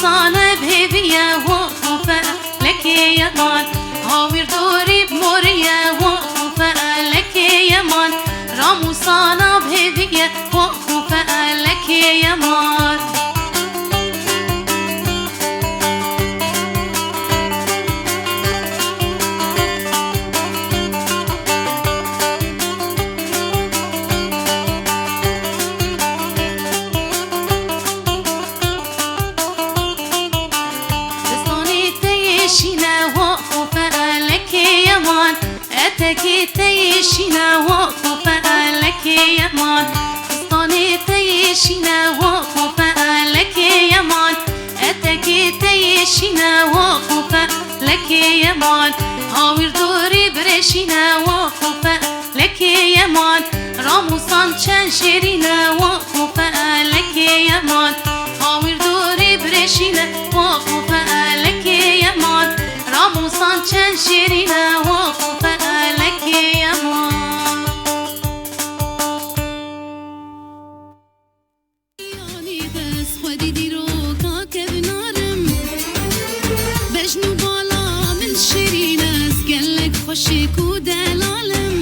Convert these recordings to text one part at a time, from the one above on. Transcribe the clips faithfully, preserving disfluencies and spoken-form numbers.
Sana bêviye wa xwe felekê yeman, hawîr dorî bi morî ye wa xwe felekê yeman. Ramûsana bêviye wa xwe felekê yeman. Distanê te yê şîne wa xwe felekê yeman. Etekê te yê şîne wa xwe felekê yeman. Distanê te yê şîne wa xwe felekê yeman. Etekê te yê şîne wa xwe felekê yeman. Hawîr dorî birêşîne wa xwe felekê yeman. Ramûsan çend şêrîne wa xwe felekê yeman. Hawîr dorî birêşîne wa xwe felekê yeman. Ramûsan çend şêrîne wa xwe felekê yeman. Yanî dest xwedî dîroka kevnarim. Bejn û bala min şêrîn ez gelek xweşik û delalim.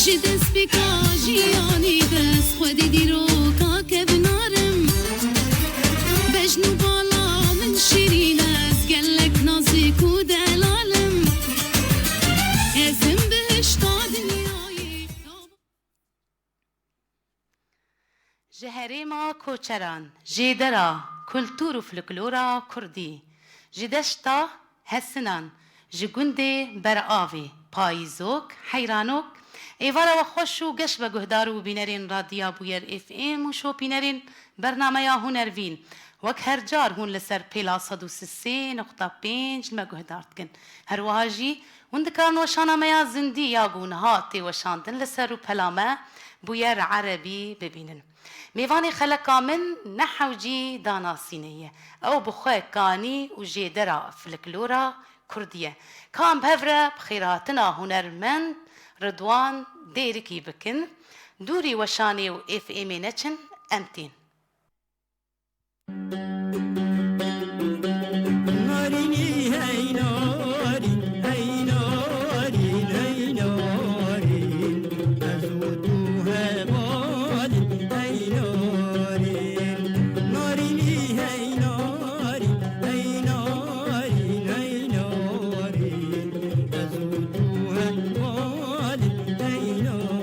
Ji destpêka jiyanî dest xwedî dîroka kevnarim. Bejn û bala min şêrîn ez gelek nazik û delalim. Ez im bihişta dinyayê. Ji herêma Koçeran, jêdera kultur û folklora kurdî, ji deşta Hesinan, ji gundê Beravê, payîzok, heyranok, êvara we xweş û geş be guhdar û bînerên Radya Bûyer F M û şopînerên bernameya Hunervîn. Wek her car hûn li ser pêla sed û sî sê nokta pênc me guhdar dikin. Her wiha jî hûn dikarin weşana me ya zindî ya ku niha tê weşandin li ser rûpela me Bûyer Erebî bibînin. Mêvanê xeleka min ne hewcî danasînê ye. Ew bi xwe kanî û jêdera folklora kurdî ye. Ka em bi hev re bi xêrhatina hunermend Ridwan Dêrikî bikin. Dûrî weşanê û F M'ê neçin, em tên. Narînî hey narîn, hey narîn, hey narîn, ez û tu hevalîn, hey narîn. Narînî hey narîn, hey narîn, hey narîn, ez û tu hevalîn, hey narîn.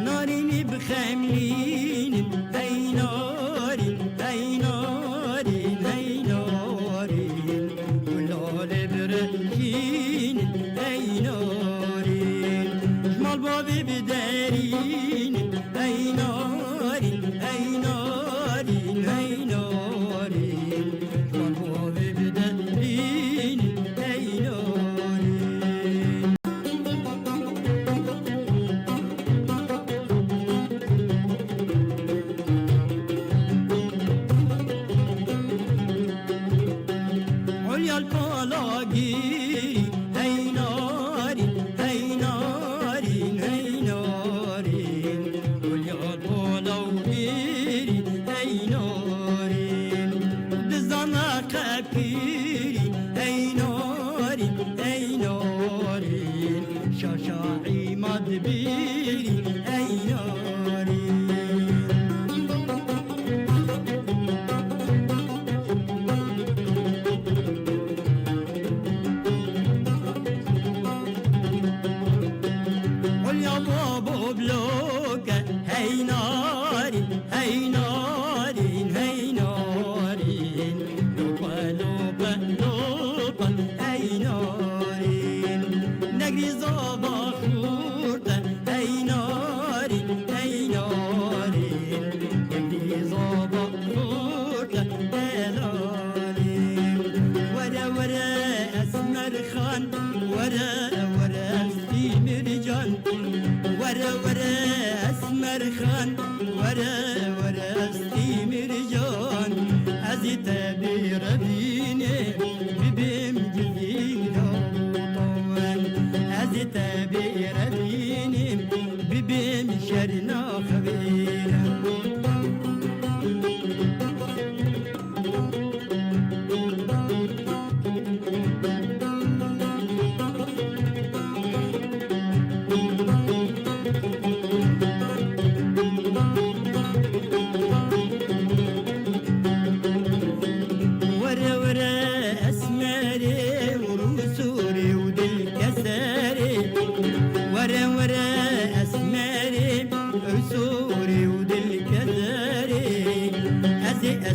Narînî bixemlînin, hey narîn, hey narîn, hey narîn. Gulalê birêşînin, hey narîn. Ji mal bavê biderînin, hey narîn, hey narîn, hey narîn. Ji mal bavê biderînin, hey narîn.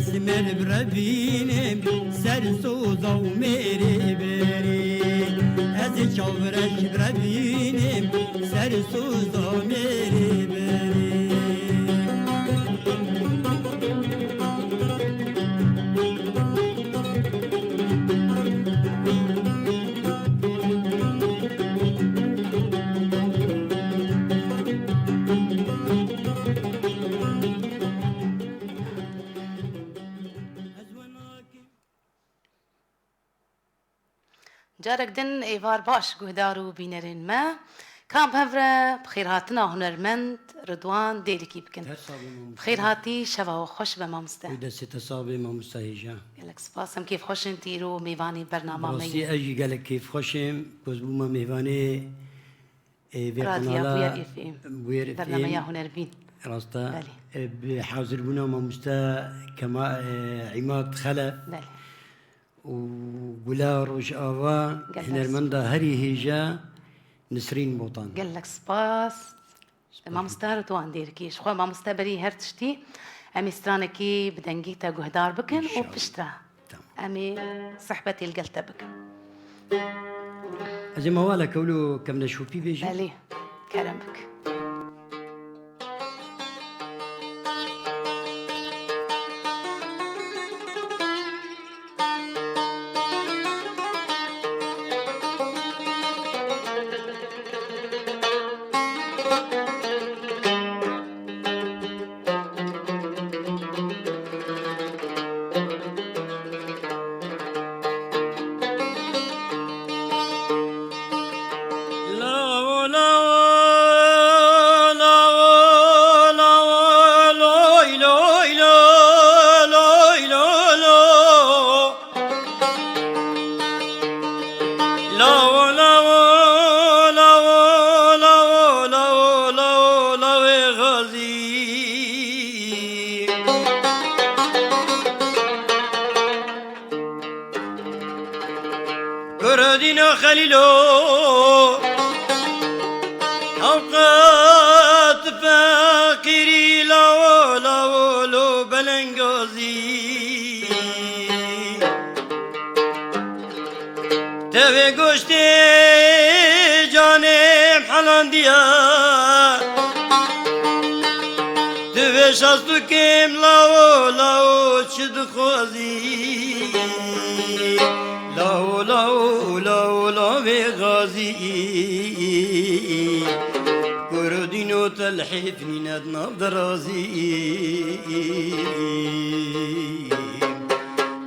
Simer bi re bînim, ser soza û mêrê berî. Ez ê çav reş bi re bînim, ser soza û mêrê berî. Carek din êvar baş guhdar û bînerên me. Kam hev re bi xêrhatina hunermend Ridwan Dêrikî bikin. Te sax bî mamoste. Bi xêrhatî, şeva we xweş be mamoste. Wî destê te sax bê mamoste hêja. Gelek spas, em kêfxweş in tu îro mêvanê bernama me yî. Rastî ez jî gelek kêfxweş im ku ez bûma mêvanê Ê, vê Radya kanala Bûyer F M. Bûyer F M. Bernameya Hunerbîn. Rast e. Belê. Ê, bi hazirbûna mamoste Kema-, ê, Îmad Xelef Belê. û Gula Rojava, Gelek hunermenda herî hêja Nisrîn Botan. Gelek spas. Spas. Mamoste Ridwan Dêrikî, ji xwe mamoste berî her tiştî, em ê stranekî bi dengî te guhdar bikin û İnşallah. piştre Tamam. Em ê sehbetê li gel te bikin. Ez ê mawaleke wilo kevneşopî bêjim. Belê, kerem bik. Lawo, lawo, lawo, lawê Xazî. Kuredîno Xelîlo, hewqet feqîrî, lawo, lawo, lo belengazî. Tevê goştê canê em helandiya. Tu vê şast û kêm lawo, lawo çi dixwazî? Lawo, lawo, lawo, lawê Xazî. Kuro dîno te li hêf nîne di nav derazî.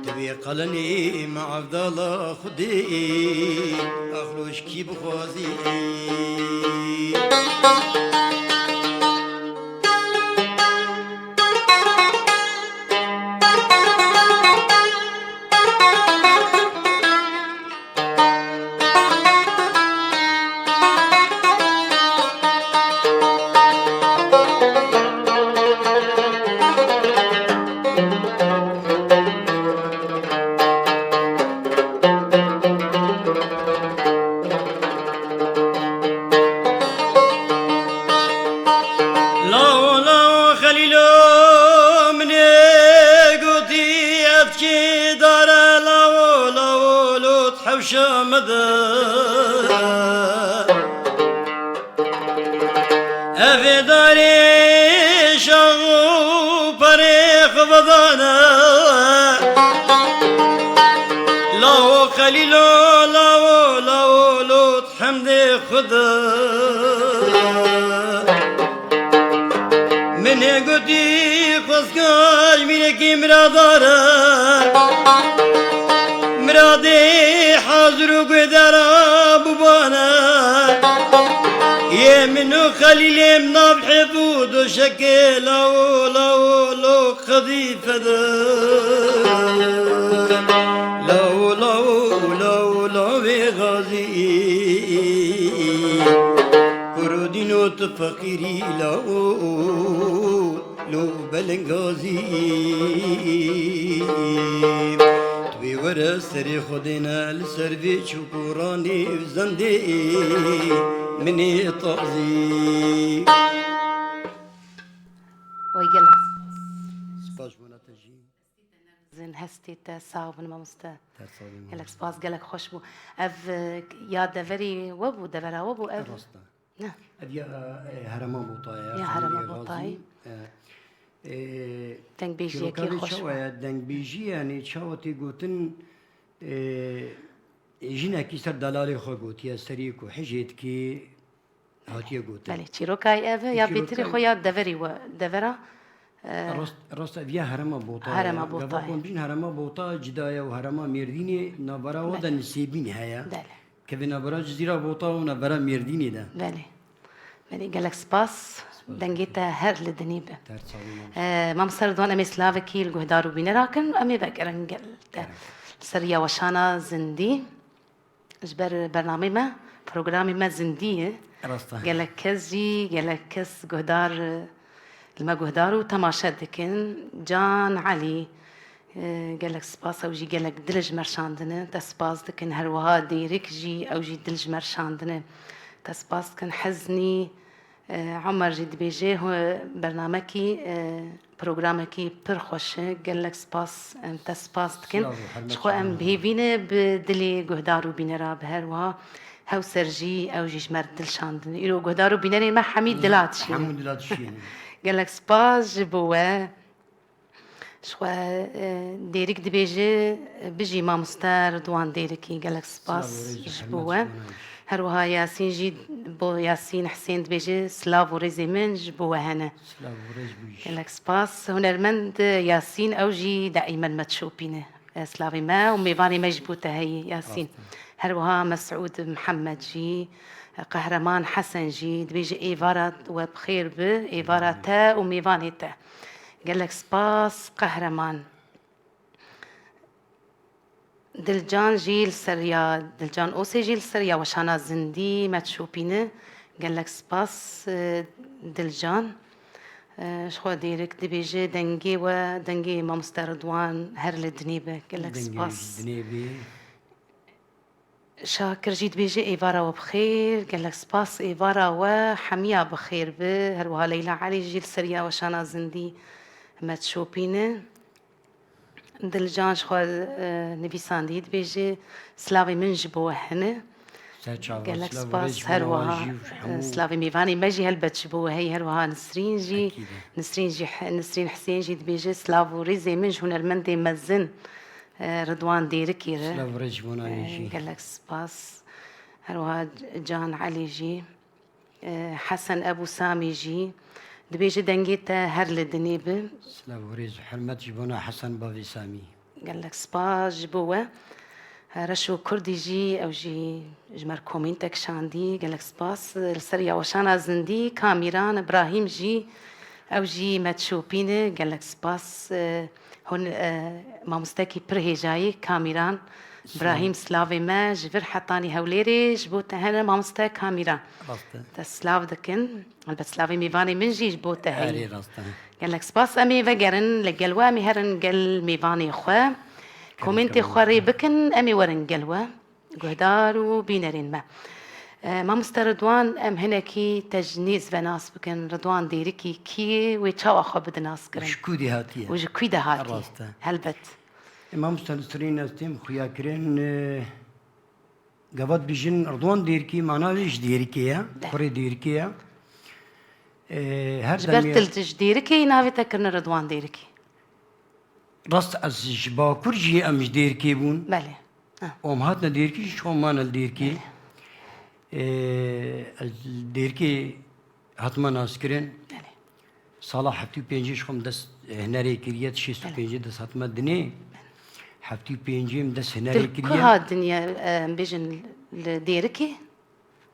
Tu wê qelenê me evdala Xwedê, axlo ji kî bixwazî? Lawo, lawo, Xelîlo, min ê gotî, ev çi dar e, lawo, lawo, lot hewşa me de. Ev ê darê şax û perê xwe vedane. Lawo Xelîlo, lawo, lawo, lot hemdê Xwedê. Min ê gotî, xwezka ji mîrekî miradar e. Miradê hazir û guhdara bûbane. Yê min û Xelîlê min nav hêv û doşekê lawo, lawo, lo qedîfe de. Lawo, lawo, lawo, lawê Xazî. Kuro dîno tu feqîrî lawo, lo belengazî. Tu wê were serê Xwedê ne li ser vê çûkoranê û zendê min ê tazî. Wey gelek. Spas ji bona te jî. Zin hestê te sax bin mamoste. Te sax bin. Gelek spas, gelek xweş bû. Ev, e, ya deverê we bû, devera we bû ev? Rast e. Ne. Ev ya, e, herema Botayê, Ya herema Xanî Botayê. Xazî. E, e, Dengbêjiyekî çîroka wê xweş çawa bû. ye? Dengbêjî, yani çawa tê gotin, e, jinekî ser delalê xwe gotiye, serê ku hijê dikê, hatiye gotin. Belê, çîrokayê ev e, ya Çîrokayê bêtirî xwe ya deverî we, devera, e, Rast, rast ev ya herema Botayê. Herema Gava Botayê. ku em bijîn herema Bota cida ye û herema Mêrdînê navbera we de Belê. nisêbîn heye. Belê. Kevê navbera Cizîra Bota û navbera Mêrdînê de. Belê. Belê, gelek spas. Spas. Dengê te her li dinê be. Te sax bî, mamoste. E, mamoste Ridwan, em ê silavekî li guhdar û bînera kin, em ê vegerin gel te. Gerek. Li ser ya weşana zindî. Ji ber bernameyê me, programê me zindî ye. Rast e. Gelek kes jî, gelek kes guhdar, li me guhdar û temaşe dikin. Can Elî, e, gelek spas, ew jî gelek dil ji me şandine. Te spas dikin. Her wiha Dêrik jî, ew jî dil ji me şandine. Te spas dikin. Heznî, E, Omer jî dibêje, ho-, bernamekî, e, programekî pir xweş e. Gelek spas, em te spas dikin. Silav û hurmet Ji xwe ji em hemû. bi hêvî ne bi dilê guhdar û bînera bi her wiha. Hewser jî, ew jî ji me re dil şandin. Îro guhdar û bînerên me hemî dila dişînin. Hemû dila dişînin. Gelek spas ji bo we. Ji xwe, e, Dêrik dibêje, bijî mamoste Ridwan Dêrikî, gelek spas Silav û rêz û ji bo hurmet we. ji bo we. Her wiha Yasîn jî, bo Yasîn Hisên dibêje, silav û rêzê min ji bo we hene. Silav û rêz bû jî. Gelek spas. Hunermend Yasîn, ew jî daîmen me dişopîne. E, silavê me û mêvanê me ji bo te heye, Yasîn. Rast e. Her wiha Mesûd Mihemed jî, Qehreman Hesen jî dibêje, êvara we bi xêr bi, êvara te û mêvanê te. Gelek spas, Qehreman. Dilcan jî li ser ya, Dilcan Osê jî li ser ya weşana zindî me dişopîne. Gelek spas, e, Dilcan. E, ji xwe Dêrik dibêje, dengê we, dengê mamoste Ridwan her li dinê be. Gelek Dengê spas. ji dinê bê. Şakir jî dibêje, êvara we bi xêr, gelek spas, êvara we hemiya bi xêr bi. Her wiha Leyla Elî jî li ser ya weşana zindî me dişopîne. Dilcan ji xwe, e, nivîsandî dibêje, silavê min ji bo we hene. Ser çava, Gelek silav û spas, rêz ji her bo we wiha, jî û e, hemû silavê mêvanê me jî helbet ji bo we heye, her wiha Nisrîn jî, Ekîd e. Nisrîn jî, Nisrîn Hisên jî dibêje, silav û rêzê min ji hunermendê mezin, e, Ridwan Dêrikî re. Silav û rêz ji bo navê E, jî. Gelek spas. Her wiha Can Elî jî. E, Hesen Ebû Samî jî dibêje, dengê te her li dinê bi. Silav û rêz û hurmet ji bona Hesen bavê Samî. Gelek spas ji bo we. E, Reşo Kurdî jî, ew jî ji me re komîntek şandî. Gelek spas. Li ser ya weşana zindî, Kamîran Îbrahîm jî, ew jî me dişopîne. Gelek spas. E, Hûn, e, mamostekî pir hêjayî, Kamîran Sağ ol. Brahîm, silavê me ji vir hetanî Hewlêrê ji bo te hene, mamoste Kamîran. Rast e. Te silav dikin. Helbet silavê mêvanê min jî ji bo te heye. Erê, rast e. Gelek spas. Em ê vegerin li gel we, em ê herin gel mêvanê xwe. Komêntê xwe rê bikin, em ê werin gel we. Guhdar û bînerên me. E, mamoste Ridwan, em hinekî te ji nêz ve nas bikin. Ridwan Dêrikî kî ye, wê çawa xwe bide nas kirin? Ji ku de hatiye? Û ji ku de hatiye? Rast e. Helbet. E, mamoste Nisrîn, ez têm xuya kirin, e, gava dibêjin Ridwan Dêrikî, mana wê ji Dêrikê ye, Be. kurê Dêrikê ye. E, her Ji ber demê til ji Dêrikê navê te kirine Ridwan Dêrikî. Rast, ez ji Bakur jî, em ji Dêrikê bûn. Belê. Ha. Û em hatine Dêrikê, ji çawa mane li Dêrikê. Belê. Ee, ez li Dêrikê hatime naskirin. Belê. Sala heftê û pêncê ji xwe min dest hunerê kiriye, şêst û pêncê Belê. dest hatime dinê. Belê. Heftê û pêncê min dest Tu hunerê li ku kiriye. hatin ye, em bêjin li Dêrikê?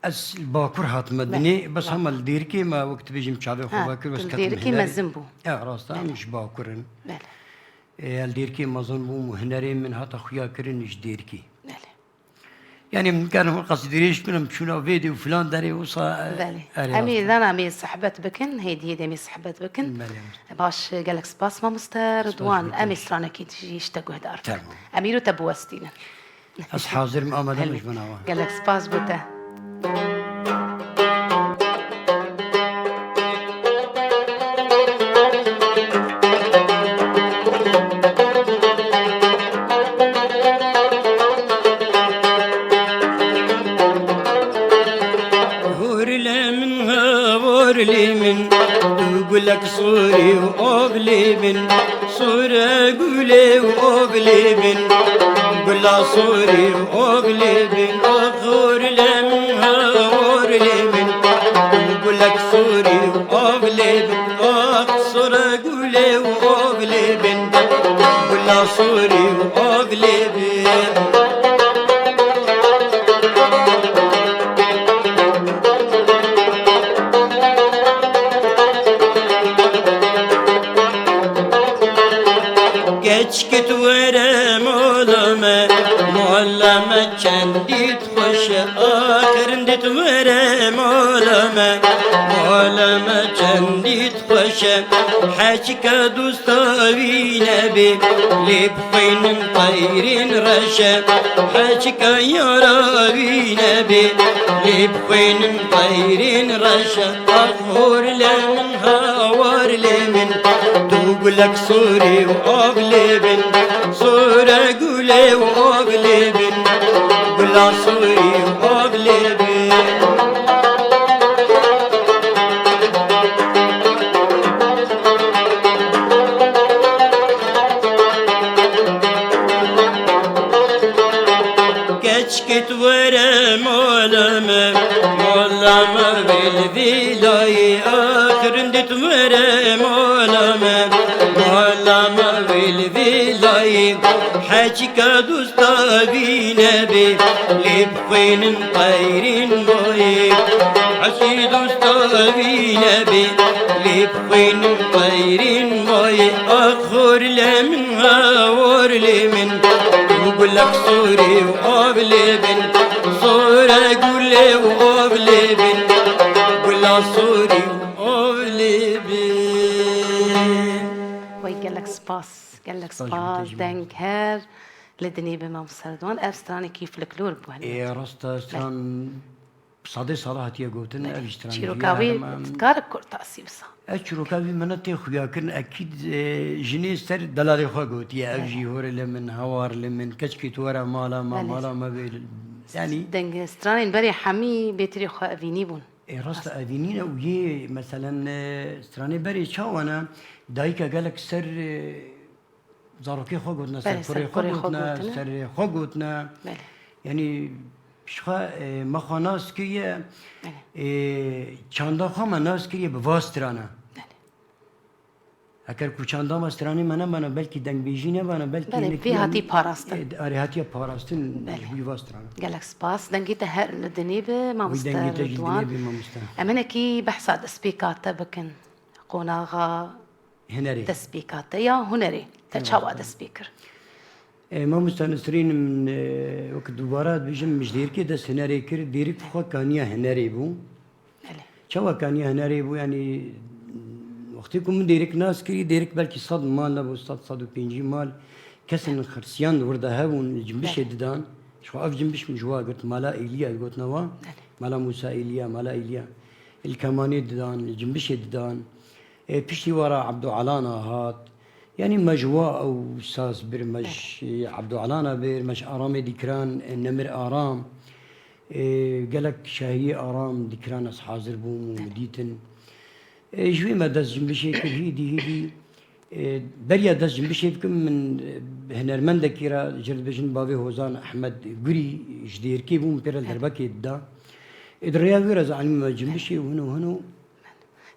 Ez li Bakur hatime Be, dinê, bes Bakur. hema li Dêrikê me wek dibêjim çavê xwe Ha, vekir, tu wes li ketim Dêrikê hunerê. mezin bû. Ya, rast e, em Belê. ji Bakur in. Belê. E, li Dêrikê mezin bûm û hunerê min hata xuya kirin ji Dêrikê. Belê. Yani min karim qasî dirêj bikim, çûna vêdê û filan derê wisa, e, Belê. erê Em rast ê e. dana em ê sehbet bikin, hêdî hêdî em ê sehbet bikin. Belê, rast. Baş, gelek spas mamoste Ridwan. Em ê stranekî jî ji te guhdar bikin. Tamam. Em îro te biwestînin. Ez hazir im, amade im Belê. ji bo nava. Gelek spas bo te. Gulek sorî û avlê bin, sore gulê û avlê bin. Gula sorî û avlê bin, axur lê min hawar lê min. Gulek sorî û avlê bin, ax sore gulê û avlê bin. Gula sorî û avlê bin. Keçkit were mala me, mala me çendî xweş e, axir dit were mala me, mala me çendî xweş e. Heçika dosta wî nebê, lê bi xwînin qeyrên reş e. Heçika yara wî nebê, lê bi xwînin qeyrên reş e. Ax hor lê min, hawar lê min, tu gulek sorî û av lê bin. Sore gulê û av lê bin, gula sorî û av lê bin. Keçkit were mala me, mala me vêl vîlayê, axir dit were mala me, mala me vêl vîlayê. Heçika dosta wî nebê, lê bi xwînin qeyrîn mayê. Heçî dosta wî nebê, lê bi xwînin qeyrîn mayê. Ax hor lê min, hawar lê min, tu gulek sorî û av lê bin. Sore gulê û av lê bin, gula sorî û av lê bin. Wey gelek spas, gelek spas, deng her li dinê bi Mamoste Ridwan. Ev stranekî folklor bû, hene. Ê, rast e, stran Sadê sala hatiye gotin, belê, ev jî stranê jî çîroka wî hema. Dikare kurtasî wisa. Ev çîroka wî min tê xuya kirin, ekîd, e, jinê ser delalê xwe gotiye, ev, belê, jî hore li min, hawar li min, keçkê tu were mala me, belê, mala me vê, yanî. Deng stranên berê hemî bêtirî xwe evînî bûn. E, rast e, evînî ne û yê, meselen, e, stranê berê çawa ne, dayika gelek ser, e, Zarokê xwe gotine, ser, belê, kurê xwe gotine, ser kurê xwe gotine, ser xwe gotine. Belê. Yanî, ji xwe, e, me xwe nas kiriye, belê, e, çanda xwe me nas kiriye bi va strana. Belê. Eger ku çanda me stranê me nebana, belkî dengbêjî nebana, belkî, belê, hinek vê hatî parastin. E, arê hatiye parastin, belê, ji bo va strana. Gelek spas. Dengê te her li dinê be, mamoste Ridwan. Wî dengê te jî dinê be, mamoste. Em hinekî behsa destpêka te bikin. Qonaxa Hunerê. Destpêka te ya hunerê te çawa dest pê kir? Eyvallah. E, mamoste Nisrîn, min, e, wek dubara dibêjim, min ji dêrikê dest hunerê kir, dêrik xwe kaniya hunerê bû. Belê. Çawa kaniya hunerê bû, yanî, wextê ku min dêrik nas kirî, dêrik belkî sed mal nebû, sed, sed û pêncî mal. Kesên xirsiyan li wir de hebûn, cimbişê, belê, didan. Ji xwe ev cimbiş min ji wa girt, Mala Êliya, gotina wa. Belê. Mala Mûsa Êliya, Mala Êliya. Li kemanê didan, li cimbişê didan. E, piştî wa re Ebdo Alana hat. Yanî me ji wa ew saz bir, me ji, belê, Ebdo Alana bir, me ji Aramê dîkiran, e, Nemir Aram. E, gelek şahiyê Aram dîkiran ez hazir bûm û, belê, min dîtin. E, ji wê me dest cimbişê kir, hîdî, hîdî. E, beriya dest cimbişê bikim, min, e, hunermendekî re, jê re dibêjin Bavê Hozan Ehmed Gurî, ji Dêrikê bû, min pê re li, belê, Derbekê dida. E, di rêya wê re zanîm me cimbişê û hino hino.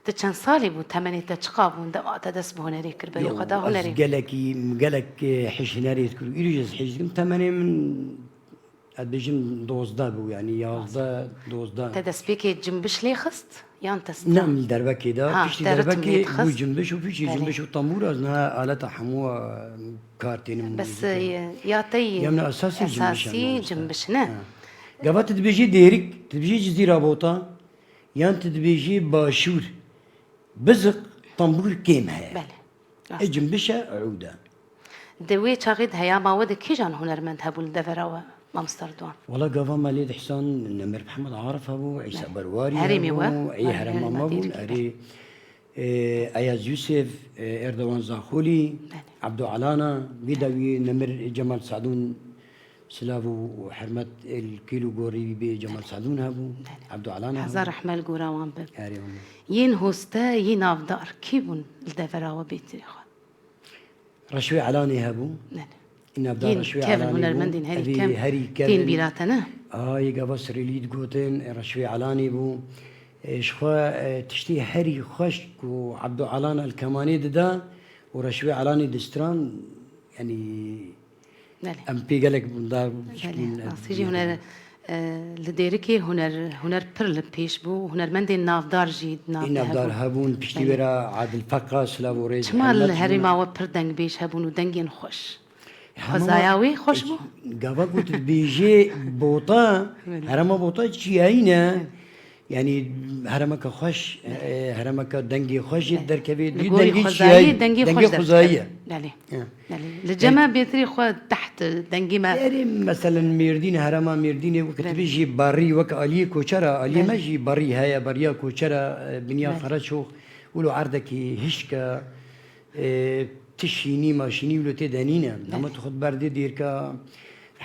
Tu çend salî bû? Temenê te çiqa bûn dema te dest bi hunerê kir? Berî xwe da hunerê? Yo, ez gelekî, gelek, e, hêj hunerê dikirim. Îro jî ez hêj dikim. Temenê min, ez dibêjim dozdeh bû, yanî yazdeh, dozdeh. Te destpêkê cimbiş lê xist? Yan te... Na, min li Derbekê da, ha, piştî te ritm Derbekê lê dixist, bû cimbiş û piştî, belê, cimbiş û tambûr, ez niha aleta hemû, e, kar tênim. Bes, muzîkê, e, ya te yê, ya min esasî cimbiş e, esasî mamoste, cimbiş ne? Ha. Gava tu dibêjî Dêrik, tu dibêjî Cizîra Bota, yan tu dibêjî Başûr, biziq, tambûr kêm heye. Belê. Rast. E, cimbiş e, ûd e. Di wê çaxê de heyama we de kîjan hunermend hebûn li devera we, mamoste Ridwan? Wela gava me lê dihsan Nemir Mihemed Arif hebû, Îsa, belê, Berwarî hebû, herêmê we, ê, herêma me bûn, erê, e, Eyaz Yûsef, e, Erdogan Zaxolî, belê, Ebdo Alana, vî dawî Nemir Cemal Sadûn, Silav û hurmet li kîl û gorî wî bê Cemal Sadûn hebû, Belê. Ebdû Alan hebû. Hezar rehme li gora wan be. Erê wan. Yên hoste, yê navdar kî bûn li devera we bêtirî xwe? Reşwê Elanê hebû. Belê. Navdar Yên Reşwê kevin Elanê bû. Hunermendên herî Evî kem herî tên kevin. Bîra te ne? A, yê gava Sirêlî digotin, Reşwê Elanê bû. E, ji xwe, e, tiştê herî xweş ku Ebdû Alan el kemanê dida û Reşwê Elanê distran, yanî Belê. Em pê gelek bûn da Belê. Rastî jî huner, e, li Dêrikê huner, huner pir li pêş bû. Hunermendên navdar jî di nav de hebûn. Navdar hebûn, piştî Belê. Wê re Adil Feqa, silav û rêz û Çima li herêma we pir dengbêj hebûn û dengên xweş? Hema Xwezaya wê xweş bû? Gava ku tu dibêjê Bota, Belê. Herêma Bota çiyayî ne. Belê. Yanî heremeke xweş, e, heremeke dengê xweş jê derkevê. Li gorî dengê xwezayî, çiyayî, dengê dengê xweş xwezayî ye. Belê. Ya. Belê. Li cem me bêtirî xwe teht dengê me. Erê, meselen Mêrdîn, herema Mêrdînê wek Belê. Tibê jî barî, wek aliyê koçera, aliyê me Belê. Jî barî heye, bariya koçera, e, binya Belê. Qereçox, wilo erdekî hişk e, e, ti şînî, maşînî wilo tê de nîne. Belê. Hema tu xwe berdê dêrka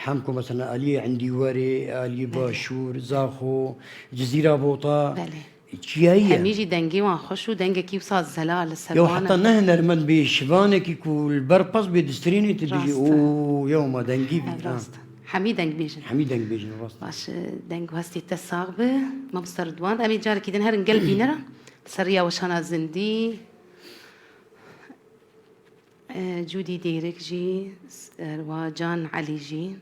Hemko, mesela, aliyê Endîwerê, aliyê Belê. Başûr, Zaxo, Cizîra Bota, Belê. Çiyayî ye. Hemî jî dengê wan xweş û dengekî wisa zelal li ser Yew wan e. Heta ne hunermend bê şivanekî ku li ber pez bê distrênê tu dibî, Rast e. Oo, yew ma dengî bî, Ev ha. Rast e. Hemî dengbêj in. Hemî dengbêj in, rast e. Baş e, deng û hestê te sax be. Mamoste Ridwan, em ê carekî din herin gel bîneran. Li ser riya weşana zindî. E, Cûdî Dêrik jî, s-, e, wa Can Elî jî.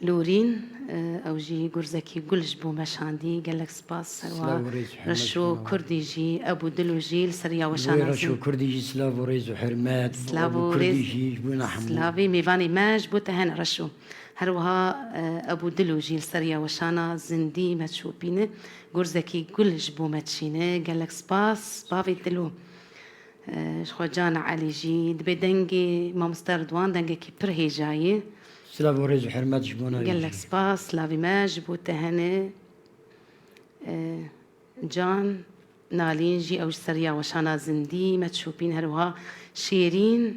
Lorîn, e, ew jî gurzekî gul ji bo me şandî. Gelek spas. Ser wa Silav û rêz û hurmet Reşo ji bo me. Kurdî jî, Ebû Dilo jî li ser ya Wê weşana Reşo zin. Kurdî jî silav û rêz û hurmet. Silav Ebû û Kurdî rêz. Jî ji bo ne hemû. Silavê mêvanê me ji bo te hene Reşo. Her wiha, e, Ebû Dilo jî li ser ya weşana zindî me çopîne. Gurzekî gul ji bo me çîne. Gelek spas. Bavê Dilo. E, ji xwe Can Elî jî dibê dengê Mamoste Ridwan dengekî pir hêja ye. Silav û rêz û hurmet ji bo navê Gelek jî. Spas, silavê me ji bo te hene. E, Can Nalîn jî ew ji ser ya weşana zindî me çopîn her wiha Şêrîn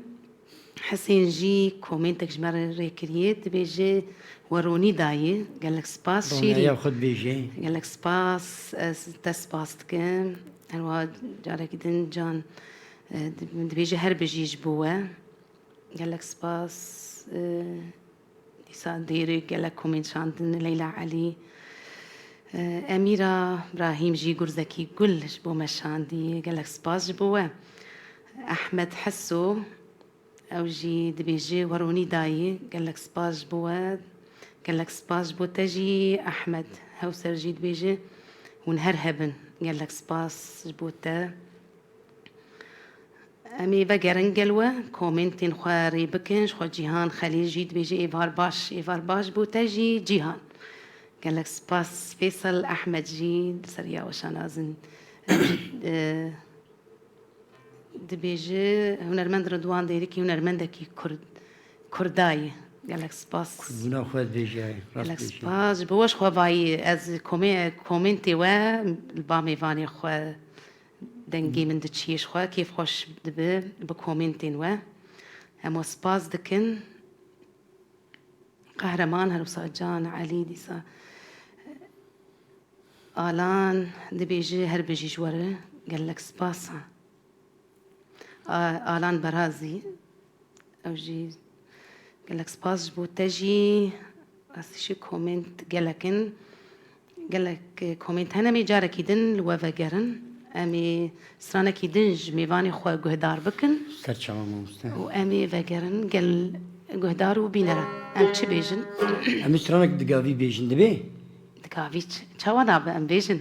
Hisên jî komentek ji me re rêkiriye, dibêje we ronî dayê. Gelek spas Şêrîn. Ronaya xwe dibêje. Gelek spas, ez te spas dikim. Her wiha carekî din Can, e, di-, dibêje her bijî ji bo we. Gelek spas, e, dîsa Dêrê gelek komên şandin, Leyla Elî, e, Emîra Brahîm jî gurzekî gul ji bo me şandî. Gelek spas ji bo we. Ehmed Heso, ew jî dibêje we ronî dayî. Gelek spas ji bo we. Gelek spas ji bo te jî Ehmed. Hewser jî dibêje hûn her hebin. Gelek spas ji bo te. Em ê vegerin gel we, komentên xwe rê bikin. Ji xwe Cîhan Xelîl jî dibêje êvar baş, êvar baş bo te jî Cîhan. Gelek spas Fêsel Ehmed jî li ser ya weşana zin. Em jî, e, dibêje hunermend Ridwan Dêrikî hunermendekî Kurd, Kurda ye. Gelek spas. Kurdbûna xwe dibêje, rast Gelek dibêje. Spas. Ji bo we ji xwe vayî ez komê-, komentê we li ba mêvanê xwe Dengê min diçiyê ji xwe kêfxweş dibe bi komêntên we. Em we spas dikin. Qehreman, her wisa Can Elî, dîsa Alan dibêje her bijî ji we re gelek spas. A-, Alan Berazî, ew jî gelek spas ji bo te jî. Rastî jî komênt gelek in. Gelek, e, komênt hene, em ê carekî din li we vegerin. Em ê stranekî din ji mêvanê xwe guhdar bikin. Ser çawa mamoste. Û em ê vegerin gel guhdar û bîneran. Em çi bêjin? Em ê stranek digavî bêjin, dibê? Digavî ç-, çawa nabe em bêjin?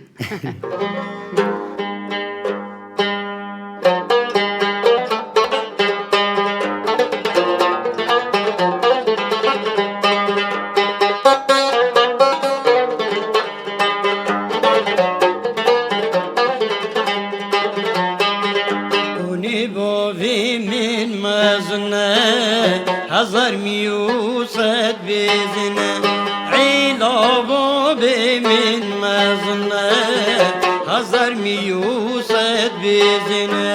Hûnî bavê min mezin e, hezar mî û sed bêzin e. Îla bavê min mezin e, hezar mî û sed bêzin e.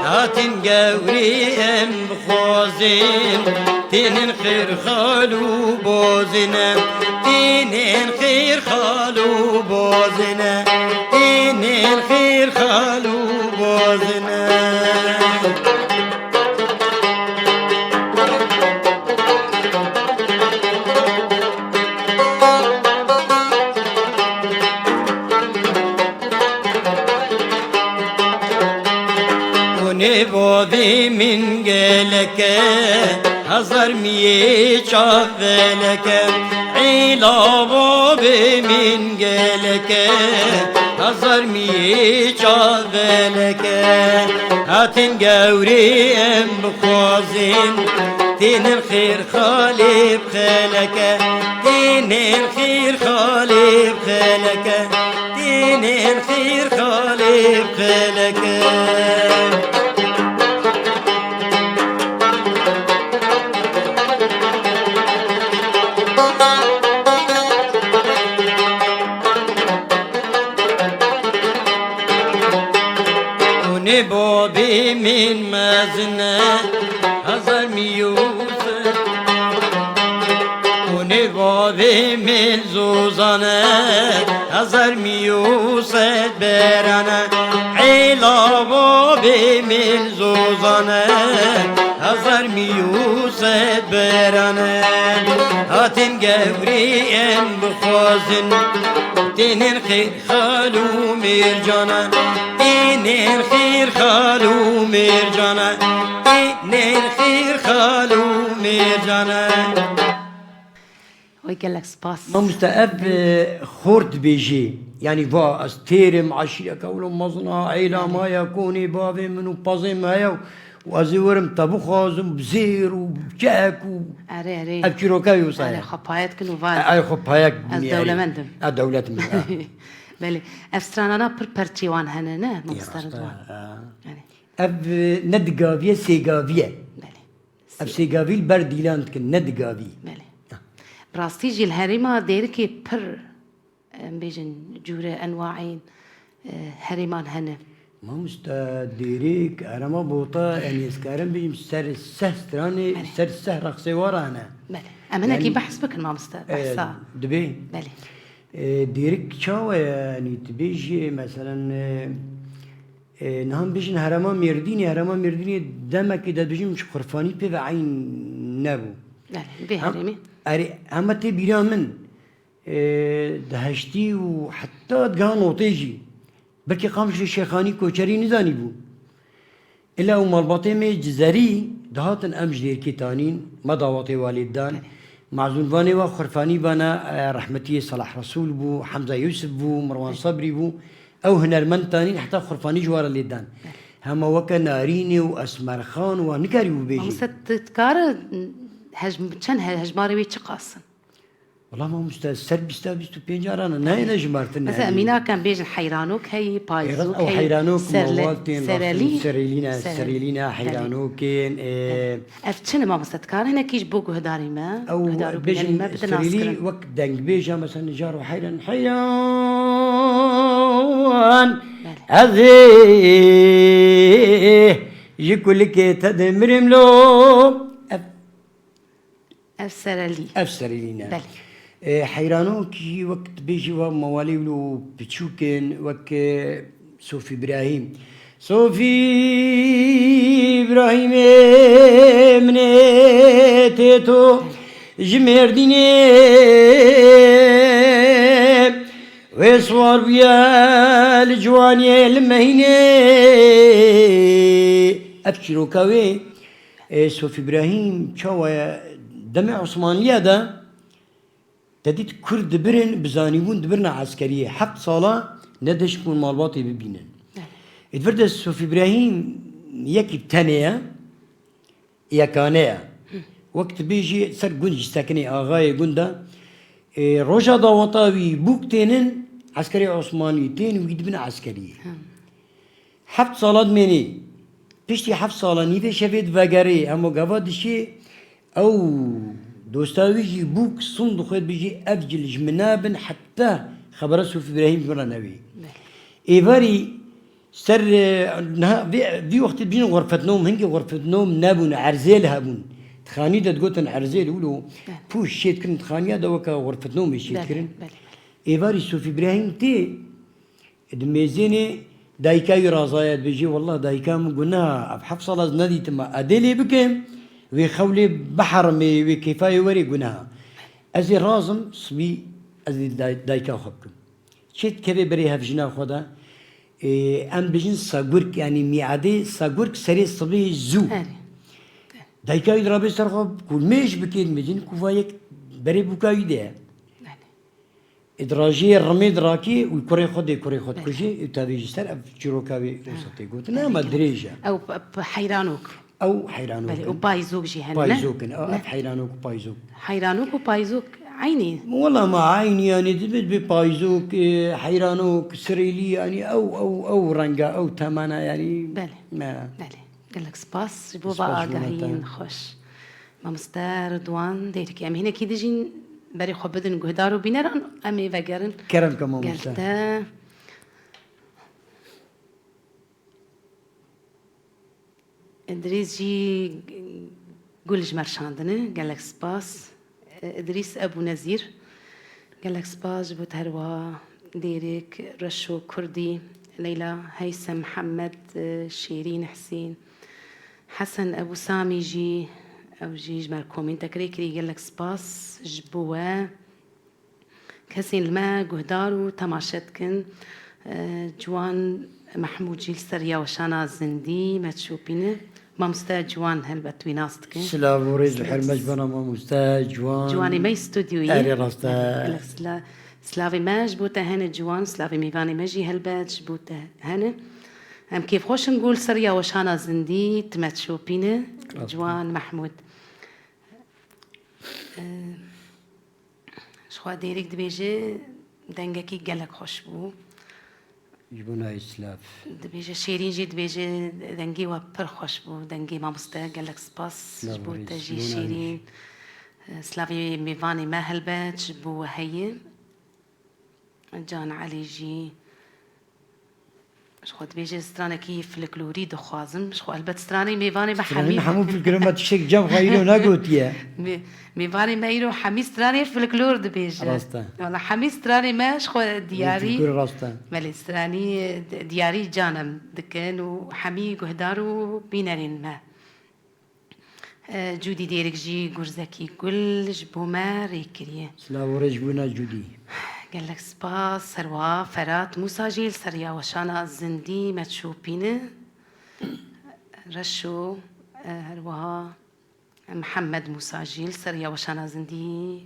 Hatin gewrî em bixwazin, Tênên xêr xal û bozine, tênên xêr xal û bozine, tênên xêr xal û bozine. Hûnê bavê min gelek e, hezar miyê çavelek e. Îla bavê min gelek e, hezar miyê çavelek e. Hatin gewrê em bixwazin, tênên xêr xalê bi xelek e. Tênên xêr xalê bi xelek e. Tênên xêr xalê bi xelek e. Hûnê bavê min mezin e, hezar miyûs e. Hûnê bavê min zozan e, hezar miyûs e berane. Îla bavê min zozan e, hezar miyûs e berane. Hatin gewrê em bixwazin, tênên xêr xal û mêrcana, tênên xêr xal û mêrcana, tênên xêr xal û mêrcana. Oy gelek spas. Mamoste, ev, e, xort dibêjê. Yanî va, ez têrim, eşîreka wilo mezin a, îla ma ya, konê bavê min û pezê me heye û ez ê werim te bixwazim, bi zêr û bi kek û Erê, erê. Ev çîroka wisa Erê, ye. Xwe payet kin û va E, ay xwe payek Ez binî, erê. dewlemend im. E, dewlet min, e. Belê. Ev stranana pir perçê wan hene, ne? Ya, Mamoste rast e, Ridwan. e. Erê. Ev, e, ne digavî ye, sêgavî ye. Belê. Ev sêgavî li ber dîlan dikin, ne digavî. Belê. Bi rastî jî li herêma Dêrikê pir, em bêjin, cûre enwaên, e, herêman hene. Mamoste, Dêrik, herêma Bota, em ê ez karim bêjim ser seh stranê, Erê. ser seh rexsê wara hene. Belê. Em hinekî Yanî, behs bikin, mamoste, e, behsa. dibê. Belê. E, Dêrik çawa ye? Yanî tu bêjî, meselen, e, E, niha em bêjin herêma Mêrdînê, herêma Mêrdînê demekê de dibêjin ji xurfanî pê ve eyn nebû. Belê, vê Hem, herêmê. erê, hema tê bîra min, e, di heştî û heta di geha notê jî, belkî Qamişlo Şêxanî koçerî nizanîbû. Îla û malbatê me Cizerî dihatin em ji Dêrikê tanîn, me dawetê wa lê didan. Belê. Mazûnvanê wa xurfanî vana, e, rehmetiyê Salah Resûl bû, Hemza Yûsif bû, Mirwan Sabrî bû. Ew hunermend tanîn heta xurfanî ji wa re lê dan. Hema weke Narînê û Esmerxan û wan nikarîbû bêjî. Mamoste, tu dikare hej-, çend he-, hejmarê wê çi qas in? Wela mamoste, ser bîsta, bîst û pênc aran e, nayêne jimartin Mesela, yanî. Mînak em bêjin Heyranok heyî, Ê, rast, Payzok ew heyî, Heyranok, Serle-, Mewal tên, Serelî, Serelî ne, Serelî. Serelî ne, Belê. Heyranokên, e, Ev çi ne mamoste? Dikare hinekî ji bo guhdarî me, Ew guhdar û bêjin bînerî me bide Serîlî naskirin. wek dengbêja, mesela, nijar û heyran, heyran, Belê. ez ê ji kulikê te dimirim lo. Ev, Ev Serelî. ev Serîlî ne. Belê. E, heyranokî wek dibêjî wa mewalê wilo piçûk in, wek, e, Sofî Îbrahîm. Sofî Îbrahîmê min ê tê to ji Mêrdînê. Wê siwar bûye li ciwaniyê li Mehînê. Ev çîroka wê, e, Sofî Îbrahîm çawa ye demê Osmanliya de Te dît Kurd dibirin, bi zanîbûn dibirina eskeriyê. Heft sala ne deşik û malbatê bibînin. Ê, di vir de Sofî Îbrahîm yekî tenê ye, yekane ye. Wek tu bêjî ser gund jî sekinê, axayê gund e. Ê, roja daweta wî bûk tênin, eskerê Osmanlî tên wî dibin eskeriyê. Heft sala dimênî. Piştî heft sala nîvê şevê divegerê, hema gava dişê, ew dosta wî jî bûk sund dixwe, dibêjî, ev cil ji min nabin, heta xebera Sofî Îbrahîm ji min re newê. Belê. Êvarî ser, e, niha vê, vî wextê dibêjin xurfetnom, hingê xurfetnom nebûn, erzêl hebûn. Xanî de digotin erzê li wilo pûş şêt kirin, xaniya de weke xurfetnomê şêt kirin. Belê, belê. Êvarî Sof Îbrahîm tê, di mêzênê dayika wî razaya, dibêje, "Wallah dayika min gunaha, ev heft sal ez nedîtime, ez dê lê bikim, wê xew lê biherimê, wê kêfa wê werê gunaha. Ez ê razim, sibî ez ê day-, dayika xwe bikim." Çê dikeve berê hevjina xwe de, ê, em bijin sagurk, yanî mîadê sagurk serê sibê zû. Erê. Dayika wî dirabê ser xwe, ku mêj bikê, dibêjin ku va yek berê bûka wî de ye. Belê. Ê dirajiyê rimê dirakê û kurê xwe dê, kurê xwe dikujê, û tevê ji ser ev çîroka wê wisa tê gotin. Belê, ama gelek dirêj e. Ew p-, p-, heyranok. Ew heyranok Belê, in. Û payzok jî hene, ne? Payzok in. Ew, Ne? ev heyranok û payzok. Heyranok û payzok eynî. Wela ma eynî, yanî, divê, divê payzok, e, heyranok, sirêlî, yanî, ew, ew, ew renga, ew temana, yanî. Belê. Me. Belê. Gelek spas ji bo Spas ji bo agahiyên te. xweş. Mamoste Ridwan, dêrikê em hinekî dijîn berê xwe bidin guhdar û bîneran, em ê vegerin. Kerem ke mamoste. Gel te. Îdrîs jî gul ji me re şandine. Gelek spas. Îdrîs Ebû Nezîr. Gelek spas ji bo te herwiha Dêrik, Reşo Kurdî, Leyla, Heysem Mihemed, Şêrîn Hisên, Hesen Ebû Samî jî, ew jî ji me re komîntekirê kirî. Gelek spas ji bo we. Kesên li me guhdar û temaşe dikin, e, Ciwan Mehmûd jî li ser ya weşana zindî me dişopîne. Mamoste Ciwan helbet wî nas dikin. Silav û rêz û hurmet ji bona mamoste Ciwan. Ciwanê me yê studyoyê. Erê, rast e. Gelek sila-, silavê me ji bo te hene Ciwan, silavê mêvanê me jî helbet ji bo te hene. Em kêfxweş in ku li ser ya weşana zindî tu me dişopîne. Rast e. Ciwan Mehmûd. E, Ji xwe Dêrik dibêje, dengekî gelek xweş bû. Ji bo nayê silav. Dibêje, Şêrîn jî dibêje, dengê we pir xweş bû. Dengê mamoste, gelek spas. Silav ji bo te jî, Şêrîn. Silavê mêvanê me helbet ji bo we heye. Can Elî jî. Ji xwe dibêje stranekî folklorî dixwazim. Ji xwe helbet stranê mêvanê me Stranên hemî hemû folklor me tiştek cem xwe îro negotiye. Mê-, mêvanê me îro hemî stranê folklor dibêje. Rast e. Wala hemî stranê me ji xwe diyarî. Folklor rast e. Belê, stranî di-, diyarî can em dikin û hemî guhdar û bînerên me. E, Cûdî Dêrik jî gurzekî gul ji bo me rê kiriye. Silav û rêz ji bo na Cûdî. Gelek spas. Herwiha Ferat Mûsa jî li ser ya weşana zindî me dişopîne. Reşo, e, herwiha Mihemed Mûsa jî li ser ya weşana zindî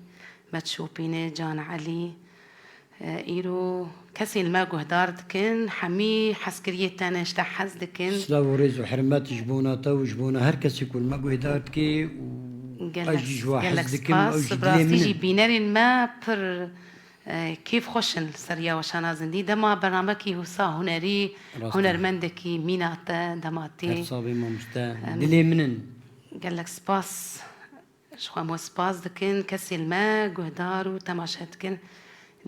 me dişopîne. Can Elî. E, îro kesên li me guhdar dikin, hemî hezkiriyê te ne, ji te hez dikin. Silav û rêz û hurmet ji bona te û ji bona her kesê ku li me guhdar dike û ez jî ji we hez dikim, ew jî dilê min in. Gelek spas, bi rastî jî bînerên me pir, e, kêfxweş in li ser ya weşana zindî. Dema bernamekî wisa hunerî, hunermendekî mîna te, dema tê. Her sax bî mamoste, dilê min in. Gelek spas. Ji xwe em we spas dikin, kesên me guhdar û temaşe dikin.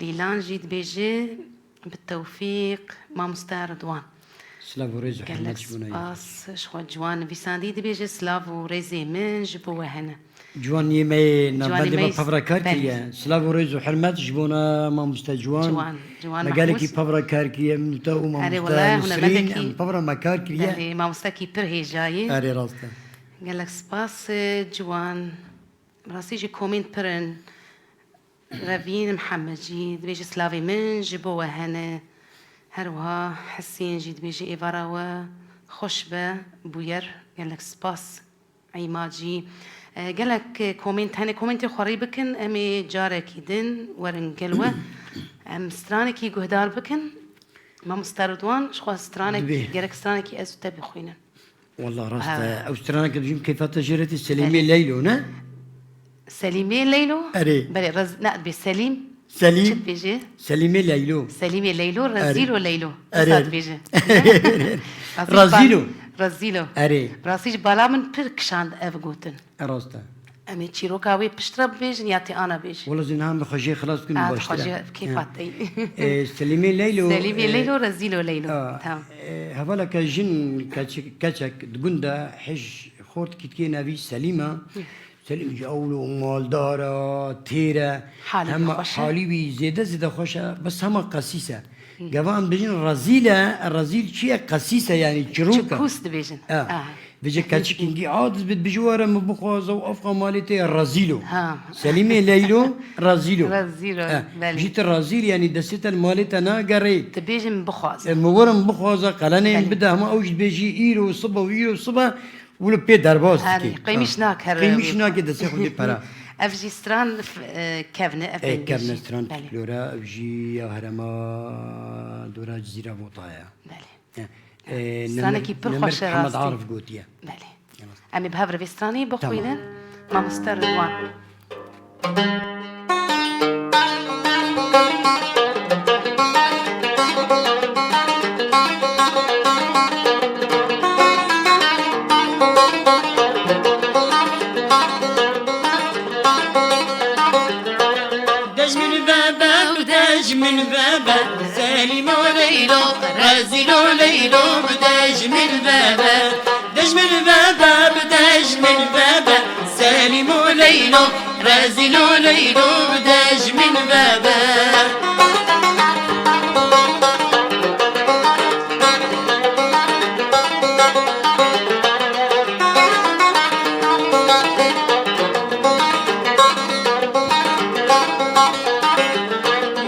Lîlan jî dibêje, bi tewfîq, mamoste Ridwan. Silav û rêz û hurmet ji bo nayê. Gelek spas. Ji xwe Ciwan nivîsandî dibêje, silav û rêzê min ji bo we hene. Ciwan yê me yê navbendê me pevra kar kiriye. Silav û rêz û hurmet ji bona mamoste Ciwan. Ciwan, Ciwan Mehmûd. Me gelekî pevra kar kiriye, min û te û mamoste Nisrîn, em pevra me kar kiriye. Belê, mamostekî pir hêja ye. Erê, rast e. Gelek spas, e, Ciwan. Bi rastî jî komênt pir in. Revîn Mihemed jî dibêje, silavê min ji bo we hene. Her wiha Hesên jî dibêje, êvara we xweş be, bûyer. Gelek spas. Îmad jî, e, gelek, e, komênt hene. Komêntê xwe rê bikin, em ê carekî din werin gel we. Em stranekî guhdar bikin. Mamoste Ridwan, ji xwe stranek, gerek stranekî ez û te bixwînin. Wallah rast e. Ew straneke dijîm keyfa te jê re tê, Selîmê Leylo, ne? Selîmê Leylo? Erê. Belê, rez-, ne, dibê Selîm. Selîm. Çi dibêje? Selîmê Leylo. Selîmê Leylo, Rezîlo Leylo. Erê. Wisa dibêje. Razîlo. Razîlo. Erê. Rastî ji bala min pir kişand ev gotin. E, rast e. Em ê çîroka wê piştre bibêjin ya tê ana bêjin? Wela zî niha em bi xwe jê xilas bikin, baştir e. A, xwe jê kêfa te yî. E, Selîmê Leylo, Selîmê e, Leylo, Rezîlo Leylo. A, tamam. E, hevaleke jin, keç-, keçek di gund de hij Portkîtkê nevî Selîm e. Selîm jî ewlo maldar e, têr e. Halî wî Hema xweş e. Halî wî zêde zêde xweş e. Bes hema qesîs e. Gava em dibêjin rezîl e. Rezîl çi ye? Qesîs e, yanî çirûk e. Çikûs dibêjin. E. Aha. Vêce keçik hingî adiz bit, bijî were min bixwaze û efqa malê te ye, rezîl o. Ha. Selîmê Leylo, rezîl o. Rezîl o, E, belê. Jî tu rezîl, yanî destê te li malê te nagerê. Dibêjin bixwaze. E, min werin bixwaze, qelenê min Belê. Bide, hema ew jî dibêjî îro sibe û îro sibe. Wilo pê derbas Herê, dikî. Qeymiş Ha. Nake herê. Qeymiş nake destê xwe dê pera. Ev jî stran f-, e, kevne, ev Ê, dengê kevne jî. Stran Belê. Fiklora, ev jî ya herema dora Cizîra Votaya. Belê. Ê, Stranekî nemir, pir nemir xweş e Hemed rastî. Arif gotiye. Belê. Em ê bi hev re vê stranê bixwînin. Tamam. Mamoste Ridwan. Dej min vebe, dej min vebe, Selîmo Leylo, rezîlo Leylo, dej min vebe. Dej min vebe, dej min vebe, Selîmo Leylo, rezîlo Leylo, dej min vebe.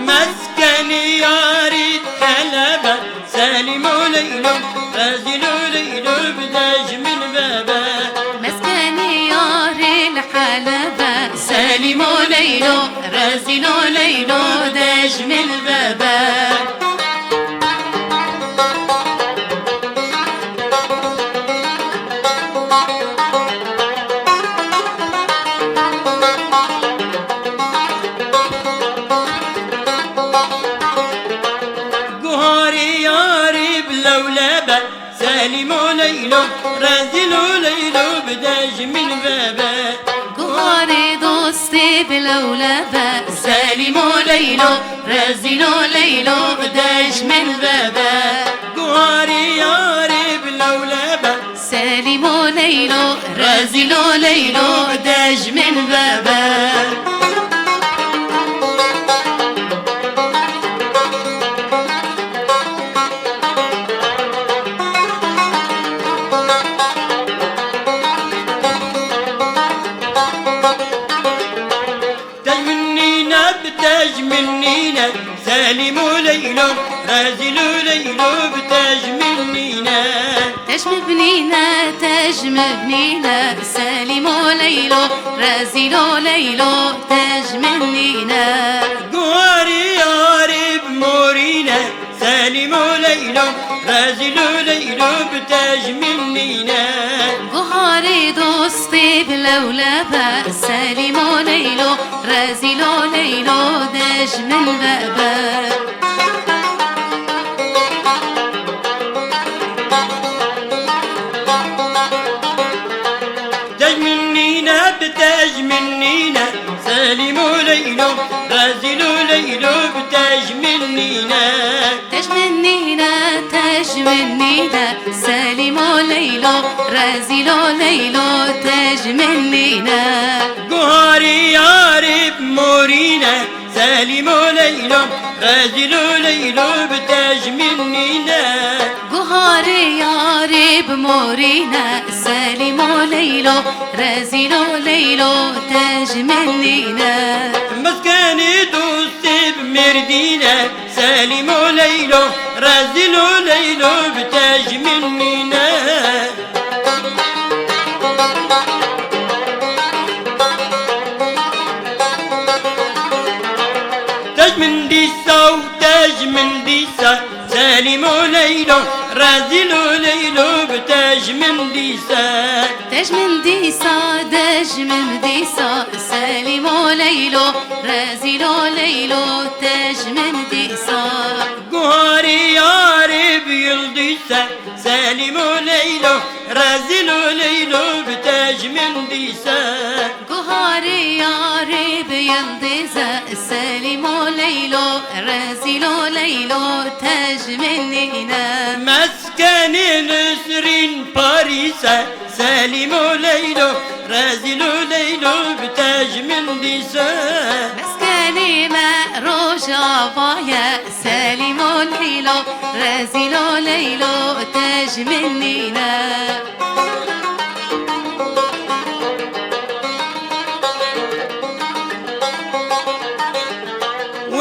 Meskenî yarî Helebe, Selîmo Leylo, rezîlo Leylo, bi dej min vebe. Meskenî yarî li Helebe, Selîmo Leylo, rezîlo Leylo, dej min vebe. Guharê yarê bi lewle be, Selîmo Leylo, rezîlo Leylo, bi dej min vebe. Guharê dostê bi lewle be, Selîmo Leylo, rezîlo Leylo, bi dej min vebe. Guharê yarê bi lewle be. Selîmo Leylo, rezîlo Leylo, dej min vebe. Tej min nîne, bi tej min nîne, Selîmo Leylo, rezîlo Leylo, bi tej min nîne. Tej min binîne, tej min binîne, Selîmo Leylo, rezîlo Leylo, tej min nîne. Guharê yarê bi morîne, Selîmo Leylo, rezîlo Leylo, bi tej min nîne. Guharê dostê bi lewle be, Selîmo Leylo, rezîlo Leylo, dej min vebe. Tej min nîne, bi tej min nîne, Selîmo Leylo, rezîlo Leylo, bi tej min nîne. Tej min nîne, tej min nîne, Selîmo Leylo, rezîlo Leylo, tej min nîne. Guharê yarê bi morîne, Selîmo Leylo, rezîlo Leylo, bi tej min nîne. Guharê yarê bi morîne, Selîmo Leylo, rezîlo Leylo, tej min nîne. Meskenê dostê bi mêrdîne, Selîmo Leylo, rezîlo Leylo, bi tej min nîne. Tej min dîsa û tej min dîsa, Selîmo Leylo, rezîlo Leylo, bi tej min dîsa. Tej min dîsa, dej min dîsa, Selîmo Leylo, rezîlo Leylo, tej min dîsa. Guharê yarê bi yildîse, Selîmo Leylo, Rezîl û Leylo bi te ji min dîse. Guharê yarê bi yildize, Selîm û Leylo, rezîl û Leylo, te ji min nîne. Meskenê Nisrîn Parîse, Selîm û Leylo, rezîl û Leylo, bi te ji min dîse. Meskenê me Rojava ye, Selîm û Leylo, rezîl û Leylo, te ji min nîne.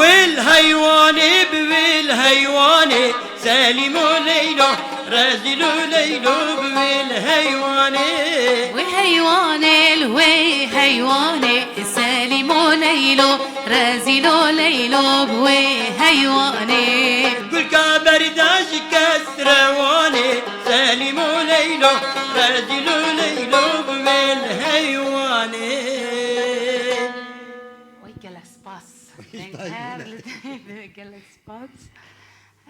Wêl heywanê bi wêl heywanê, Selîm û Leylo, rezîl û Leylo bi wêl heywanê. Wê heywanê li wê heywanê, Selîm û Leylo, rezîl û Leylo bi wê heywanê. Gulka berda ji kes rewanê, Selîm û Leylo, rezîl û Leylo bi wêl heywanê. Oy, gelek spas. Gelek spas.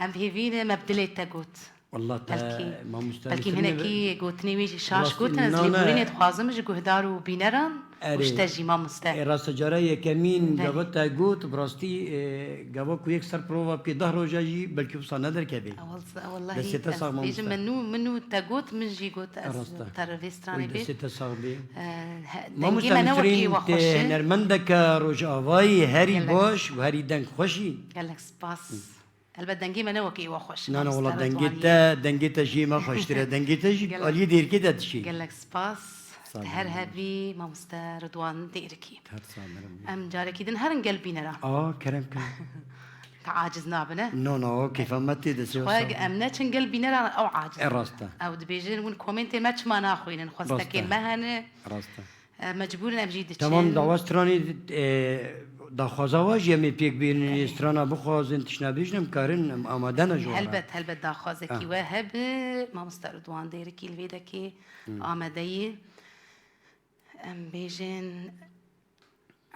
Em hêvî ne me bi dilê te got. Wallah te, Belkî, mamoste, belkî hinekî gotinê wî jî şaş gotin, ez lêborînê dixwazim ji guhdar û bîneran û ji te jî, mamoste. Erê, rasta cara yekemîn gava te got, bi rastî, e, gava ku yek ser prova bike deh roja jî belkî wisa nederkeve. Wal-, wallahî, destê te sax, mamoste. Bêjim min nû, min nû te got, min jî got ez te re vê stranê bê. Destê te sax bê. E, he, dengê me ne wekî wa xweş e. Mamoste Nisrîn, tê hunermendeke rojavayî herî baş û herî deng xweş î. Gelek spas. Elbet dengê me ne wekî wa xweş e, mamoste Ridwan. Na, na, wala dengê te, dengê te jî me xweştir e. Dengê te jî aliyê dêrikê de dişî. Gelek spas. Sağ ol. Her hebî, mamoste Ridwan Dêrikî. Her sağ ol. Em carekî din herin gel bîneran. Aa, kerem, kerem. Te aciz nabine. No, no, keyfa me tê de. Xwe em neçin gel bîneran, ew aciz. E, rast e. Ew dibêjin, hûn komentê me çima naxwînin? Xwestekên me hene. Rast e. E, mecbûr in em jî diçin. Tamam, dawa stranê, e, daxwaza wa jî em ê pêk bînin, strana bixwazin, tiştna bêjin, em karin, em amade ne ji wan re. Helbet, helbet daxwazekî we hebe, mamoste Ridwan Dêrikî li vê dekê amade ye. Em bêjin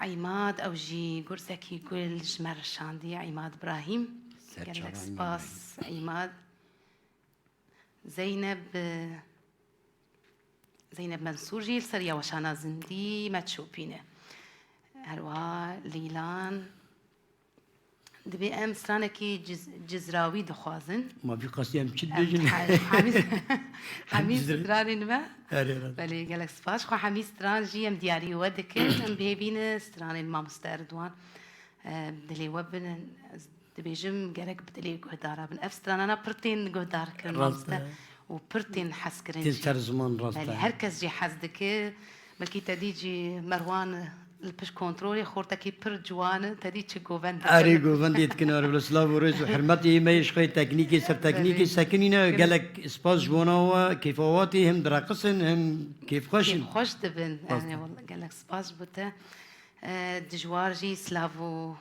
Îmad, ew jî gurzekî gul ji me re şandiye, Îmad Brahîm. Gelek spas, Îmad. Zeyneb, e, Zeyneb Mensûr jî li ser ya weşana zindî me dişopîne. Herwiha Lîlan, dibê em stranekî ciz-, cizrawî dixwazin. Ma vî qasî em çi dibêjin? Hemî, hemî stranên me. Erê, erê. Belê, gelek spas. Xwe hemî stran jî em diyarî we dikin. Em bi hêvî ne stranên mamoste Erdwan, e, dilê we bin. Dibêjim gerek bi dilê guhdara bin. Ev stranana pir tên guhdar kirin, mamoste, û pir tên hez kirin jî. Tên ser ziman, rast e. Belê, her kes jî hez dike. Belkî te dî jî Merwan li pişt kontrolê, xortekî pir ciwan e, te dî çi govend dikin. Erê, govendê dikin, erê, bila silav û rêz û hurmetê me yê ji xwe yê teknîkê ser teknîkê sekinîne. Gelek spas ji bona we, kêfa we tê, him direqisin, him kêfxweş in. Kêfxweş dibin. Rast e. Erê, wela gelek spas ji bo te. E, dijwar jî silav û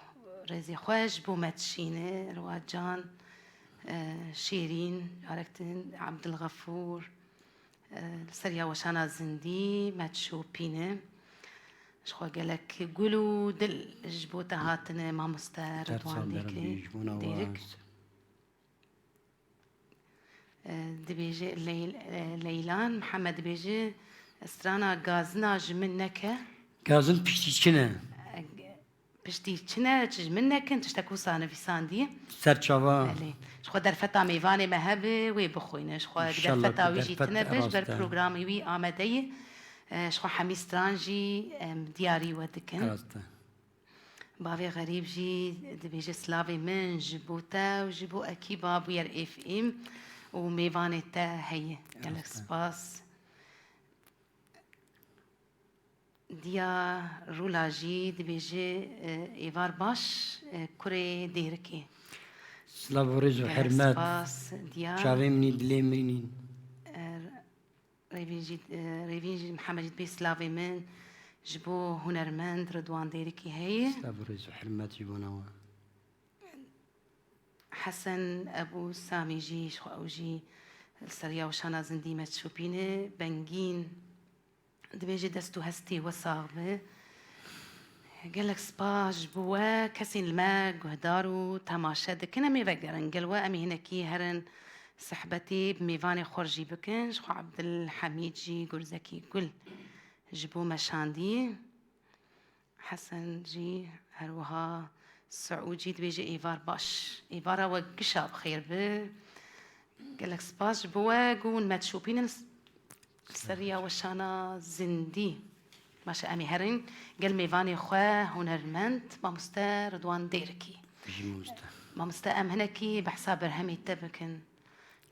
rêzê xwe ji bo me dişîne, Riwacan, e, Şêrîn, carek din Ebdilxefûr, e, li ser ya weşana zindî me dişopîne. Ji xwe gelek gul û dil ji bo te hatine, mamoste Ridwan Dêrikî, Dêrik. E, dibêje Leyl-, e, Leylan Mihemed dibêje, strana gazina ji min neke. Gazin piştî çi ne? E, piştî çi ne, çi ji min nekin, tiştek wisa nivîsandiye. Serçava. Belê. Ji xwe derfeta mêvanê me hebe, wê bixwîne. Ji xwe derfeta wî jî tine be, ji ber programê wî amade ye. E, ji xwe hemî stran jî em diyarî we dikin. Rast e. Bavê Xerîb jî dibêje, silavê min ji bo te û ji bo ekîba Bûyer F M û mêvanê te heye. Gelek spas. Diya Rûla jî dibêje, e, êvar baş, e, kurê Dêrikê. Silav û rêz û hurmet. Gelek spas, Diya. Çavê min î, dilê min î. E, Rêvîn jî, e, Rêvîn jî Mihemed jî dibê silavê min ji bo hunermend Ridwan Dêrikî heye. Silav û rêz û hurmet ji bona we. Hesen Ebû Samî jî, ji xwe ew jî li ser ya weşana zindî me dişopîne. Bengîn dibêje dest û hestê we sax be. Gelek spas ji bo we, kesên li me guhdar û temaşe dikin. Em ê vegerin gel we, em ê hinekî herin Sehbetê bi mêvanê xwe re jî bikin, ji xwe Ebdilhemîd jî Gurzekî Gul ji bo me şandî. Hesen jî her wiha Siûcî dibêje êvar baş. Êvara we gişa bi xêr bi. Gelek spas ji bo we ku hûn me dişopînin li ser riya weşana zindî. Baş e, em ê herin gel mêvanê xwe hunermend mamoste Ridwan Dêrikî. Bijî mamoste. Mamoste, em hinekî behsa berhemê te bikin.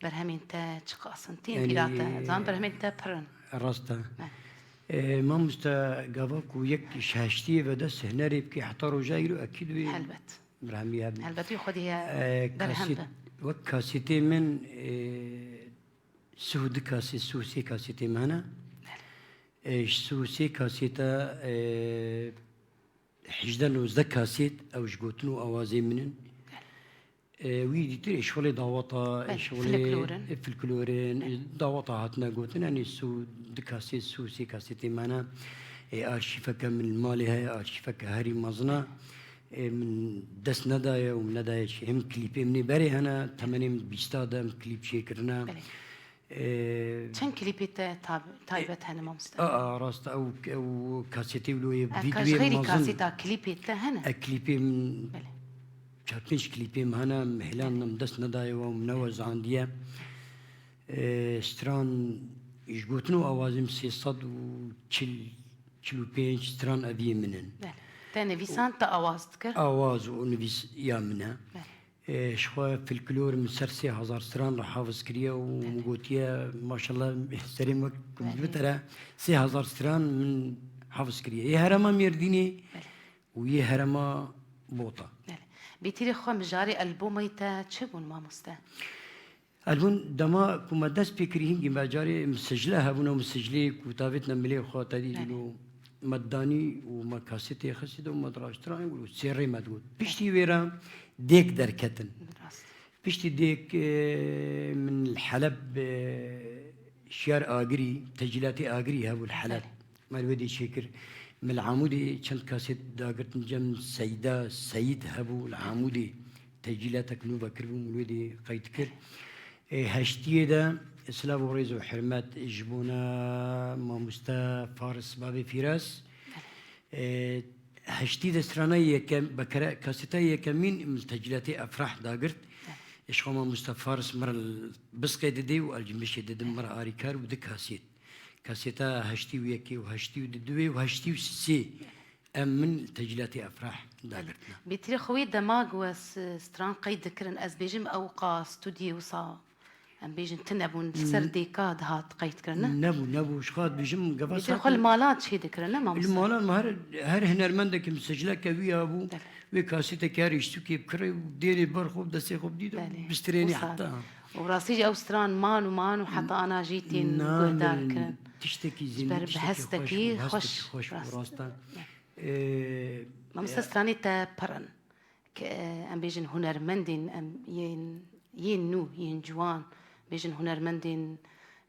Berhemên te çiqas in? Têm Yanî, pîra te? Zan berhemên te pir in. Rast e. Eh. Ê, mamoste, gava ku yek ji heştiyê ve dest hunerê bike heta roja îro ekîd wê Helbet. berhemî hebin. Helbet wî xwedî ye Ê, berhem kasêt-, be. wek kasêtê min, ê, sih û du kasêt, sih û sê kasêtê min hene. Belê. Ê, ji sih û sê kasêta, ê, hejdeh nozdeh kasêt ew ji gotin û awazê min in. Belê. E, wî dîtir ê şolê dawata, ê Belê, şolê, folklor in. e, folklor in, Belê. e, dawata hatine gotin, yanî sih û du kasêt, sih û sê kasêtê me ne. E, arşîveke min li malê heye, arşîveke herî mezin e. E, min dest nedaye û min nedaye çi. Hem klîpê min ê berê hene, temenê min bîsta de em klîp çêkirine. Belê. E, Çend klîpê te tab-, taybet hene, mamoste? A, a, rast, ew, ew kasêtê wilo ye, E, ka ji vîdyoyê xêrî mezin. kasêta klîpê te hene? E, klîpê min Belê. çar pênc klîpê min hene, em hêlan Belê. em dest nedaye we, em newezandiye. E, stran ji gotin û awazê min sê sed û çil, çil û pênc stran eviyê min in. Belê. Te nivîsan, te awaz dikir? Awaz û nivîs ya min e. Belê. E, ji xwe folklor min ser sê hezar stran re hafiz kiriye û min Belê. gotiye, maşallah, serê me kum Belê. bitere, sê hezar stran min hafiz kiriye. Yê herêma Mêrdînê Belê. û yê herêma Bota. Belê. Bêtirê xwe mijarê albûmê te çi bûn, mamoste? Albûm dema ku me dest pê kirî, hingî me carê misicile hebûn, ew misicilê ku tavêtine milê xwe tedî Belê. dîno me danî û me kasetê xistî de û me diraştiran û sêrê me digot. Piştî wê re dêk derketin. Rast. Piştî dêk, e, min li Heleb, e, şiyar Agirî, tecîlatê Agirî hebû li Heleb. Belê. Me li wê dê çêkir. Me li Amûdê çend kasêt dagirtin, cem Seyda Seyîd hebû li Amûdê. Tecîletek nû vekiribû, min wê dê qeyd kir. Ê, heştiyê de silav û rêz û hurmet ji bona mamoste Faris Bavê Fîras. Ê, heştî de strana yekem, bekere, kaseta yekemîn min tecîletê Efrah dagirt. Ji xwe mamoste Faris mir bisqê didê û elcimîşê didim mir arîkar û di kasêt. Kaseta heştî û yekê û heştî û diduyê û heştî û sê em min li tecîlatê Efrah dagirtine. Bêtirê xwe wê dema ku ez, e, stran qeyd dikirin, ez bêjim ew qa stûdyê wisa, em bêjin, tune bûn, li ser N-, dêka dihat qeyd kirin, ne? Nebû, nebû. Ji xwe dibêjim, gava Bêtirê saet xwe li mala çê dikirin, ne, mamoste? Li mala me her, her hunermendekî misicileke wî ya bû, Belê. wê kasêtekî herî ji sûkê bikire û dêrê ber xwe, destê xwe bidî de Belê. bistrênê Wisa. heta. Û rastî jî ew stran man û man û heta ana jî tên Na, guhdar min kirin. tiştekî Ji zindî, ber bi tiştekî hestekî xweş bû, xweş, hestekî xweş bû, rast. rasta. Ee, Mamoste, e, stranê te pir in. Ke, e, em bêjin hunermendên, em yên, yên nû, yên ciwan, bêjin hunermendên,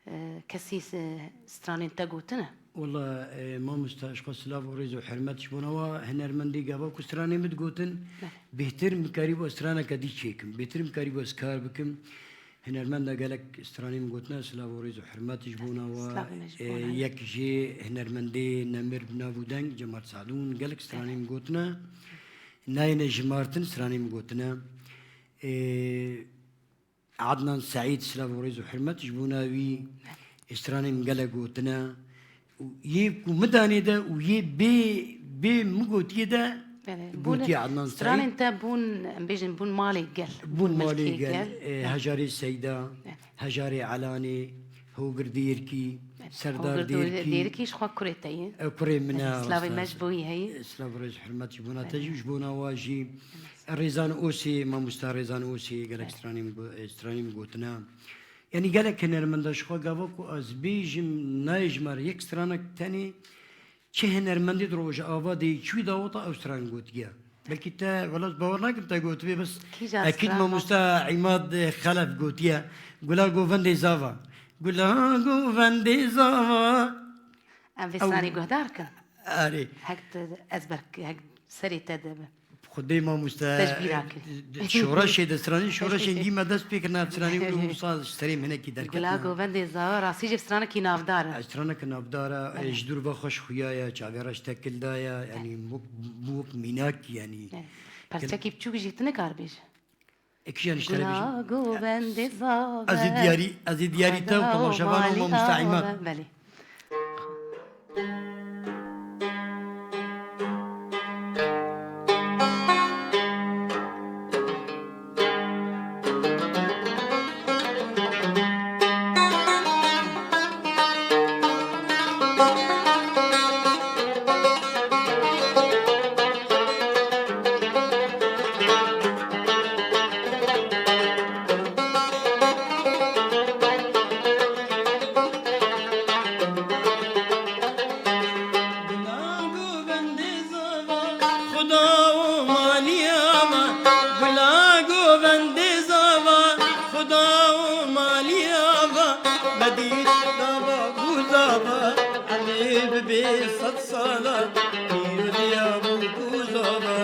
e, kesî, e, stranên te gotine? Wela, e, mamoste, ji xwe silav û rêz û hurmet ji bona we, hunermendê gava ku stranê min digotin, Belê. bêhtir min karîbû straneke dî çêkim, bêhtir min karîbû ez kar bikim. Hunermenda gelek stranê min gotine, silav û rêz û hurmet ji bona we. Silavê me ji E, bona we. yek jê hunermendê nemir bi nav û deng, Cemal Sadûn, gelek stranê min gotine. Nayêne jimartin, stranê min gotine. E, Adnan Seîd, silav û rêz û hurmet ji bona wî, stranê min gelek gotine. Û yê ku min danê de û yê bê, bê min gotiye de Belê. gotiye Bûn Adnan Seîd. stranên te bûn, em bêjin, bûn malê gel. Bûn Bûn malê milkê gel, gel. e, Belê. Hejarê Seyda, Belê. Hejarê Elanê, Hogir Dêrkî, Belê. Serdar Hogir Dêrkî. Dêrkî ji xwe kurê te ye. E, kurê min e, Belê. Slavê me rasta. ji bo wî heye. E, silav û rêz hurmet ji bona te jî, Belê. ji bona wa jî. Rêzan Osê, mamosta Rêzan Osê, gelek Belê. stranê min go-, e, stranê min gotine. Yanî gelek hunermenda ji xwe gava ku ez bêjim, nayê ji me re yek stranek tenê, çi hunermendê di Rojava de yê çi wî daweta ew stran gotiye. Belkî te, wela ez bawer nakim te gotibe, bes Kîja ekîd stran mamosta Îmad Xelef gotiye. Gula govendê zava. Gula govendê zava. Em vê Ew stranê guhdar kin. Erê. Hek te, ez ber, hek serê te de be. Xwedê mamoste, Te ji bîra kir. Şoreşê de stranî, şoreşên dî me dest pê kirine, ev stranî wilo wisa ji serê min hinekî derketine. Gula govendê zava, rastî jî stranekî navdar e. Stranekî navdar e, Belê. Ji dûr ve xweş xuya ye, çavê reş tekil daye, yanî wek, wek mînak, yanî. Evet. Perçekî biçûk jî tu nikar bêje. Ê, kîjan ji te re bêjim? Gula govendê zava. Ez ê diyarî, ez ê diyarî te û temaşevan û mamoste Îmad. Belê. Bila govendê zava, Xuda û maliya me. Bila govendê zava, Xuda û maliya me. Me dît dava bû zava, Elî bibê sed sala, pîroziya bû bû zava.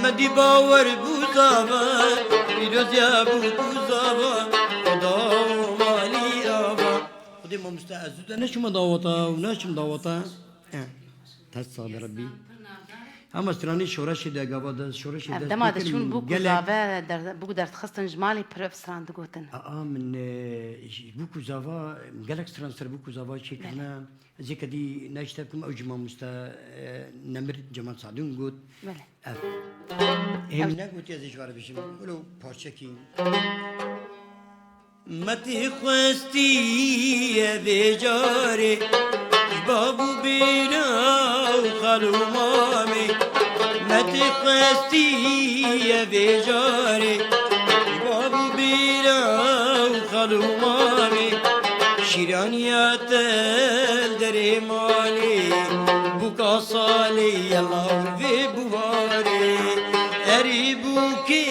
Me dî bawer bû zava, pîroziya bû bû zava, Xuda û maliya me. Xwedê mamoste, ez zû de neçûme daweta û neçûm daweta. Eh, dest sağ be Rebbî. Hema stranê şoreşê de gava de, şoreşê Ev de dema de çûn bûk û gelek zave der-, bûk derdixistin ji malê pir ev stran digotin. Aa, min, e, ji bûk û zava, gelek stran ser bûk û zava çêkirine. Belê. Ez ê kedî neşte bikim, ew jî mamoste, e, Nemir Cemal Sadûn got. Belê. Ev. Hêm negotiye ez ê ji we re bêjim. Wilo parçekî. Me tê xwestiye vê carê, ji bav û bîra û xal û mamê. Me tê xwestiye vê carê, ji bav û bîra û xal û mamê. Şîraniya te li derê malê, bûka salê yela û vê buharê. Erê bûkê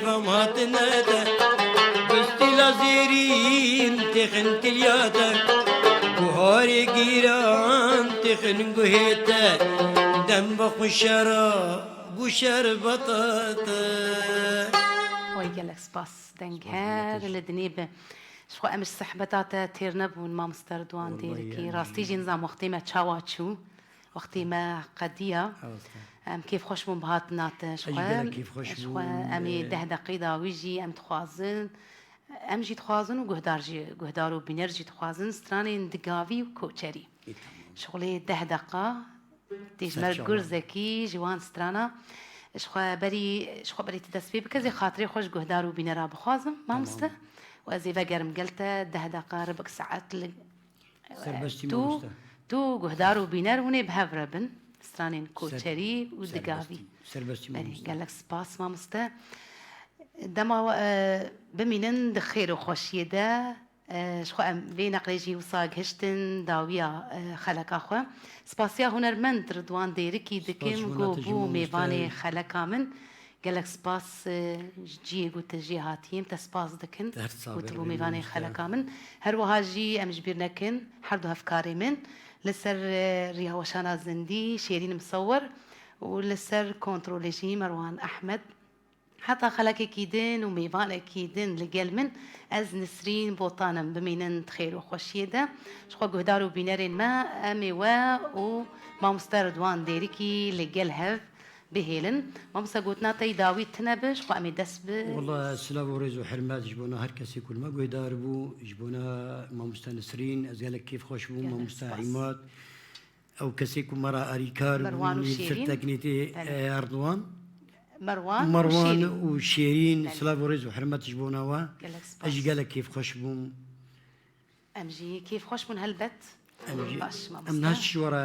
vam hatine te, bistîla zêrîn têxin tiliya te, buharê gîran têxin guhê te, dem ve xwe şera bû şerbeta te. Oy gelek spas. Deng her li dinê be. Ji xwe em ji sehbeta te têr nebûn, mamoste Ridwan Dêrikî. Rastî jî nizam wextê me çawa çû, wextê me qediya. Em kêfxweş bûn bi hatina te. Ji xwe, ji xwe em ê deh deqî dawî jî em dixwazin. Em jî dixwazin û guhdar jî, guhdar û bîner jî dixwazin stranên digavî û koçerî. Ji xwe lê deh deqa. Tê ji me re gur zekî ji wan strana. Ji xwe berî, ji xwe berî tu dest pê bike, ez ê xatirê xwe ji guhdar û bînera bixwazim, mamoste. Û ez ê vegerim gel te deh deqa, ribik saet li, tu, tu guhdar û bîner hûn ê bi hev re bin. Stranên koçerî û digavî. Serbestî, serbestî mamoste. Belê, gelek spas, mamoste. Dema we, e, bimînin di xêr û xweşiyê de. E, ji xwe em vê neqlê jî wisa gihiştin dawiya, e, xeleka xwe. Spasiya hunermend Ridwan Dêrikî dikim ku bû mêvanê xeleka min. Gelek spas, e, ji ciyê ku tu jê hatiyê, em te spas dikin ku tu bû mêvanê xeleka min. Her wiha jî em ji bîr nekin her du hevkarê min li ser, e, riya weşana zindî Şêrîn Misewer û li ser kontrolê jî Merwan Ehmed. Heta xelekekî din û mêvanekî din li gel min, ez Nisrîn Botan im. Bimînin di xêr û xweşiyê de. Ji xwe guhdar û bînerên me, em ê we û mamoste Ridwan Dêrikî li gel hev bihêlin. Mamoste, gotina te yî dawî tune be, ji xwe em ê dest bi. Wela silav û rêz û hurmet ji bona her kesê ku li me guhdar bû, ji bona mamoste Nisrîn, ez gelek kêfxweş bûm, mamoste Îmad. Ew kesê ku me re alîkar bûn, li ser teknîkê, e, Erdogan. Merwan û Şêrîn. Merwan û Şêrîn, silav û rêz û hurmet ji bona we. Gelek spas. Ez jî gelek kêfxweş bûm. Em jî kêfxweş bûn helbet. Em jî, baş, mamoste. Em niha ji we re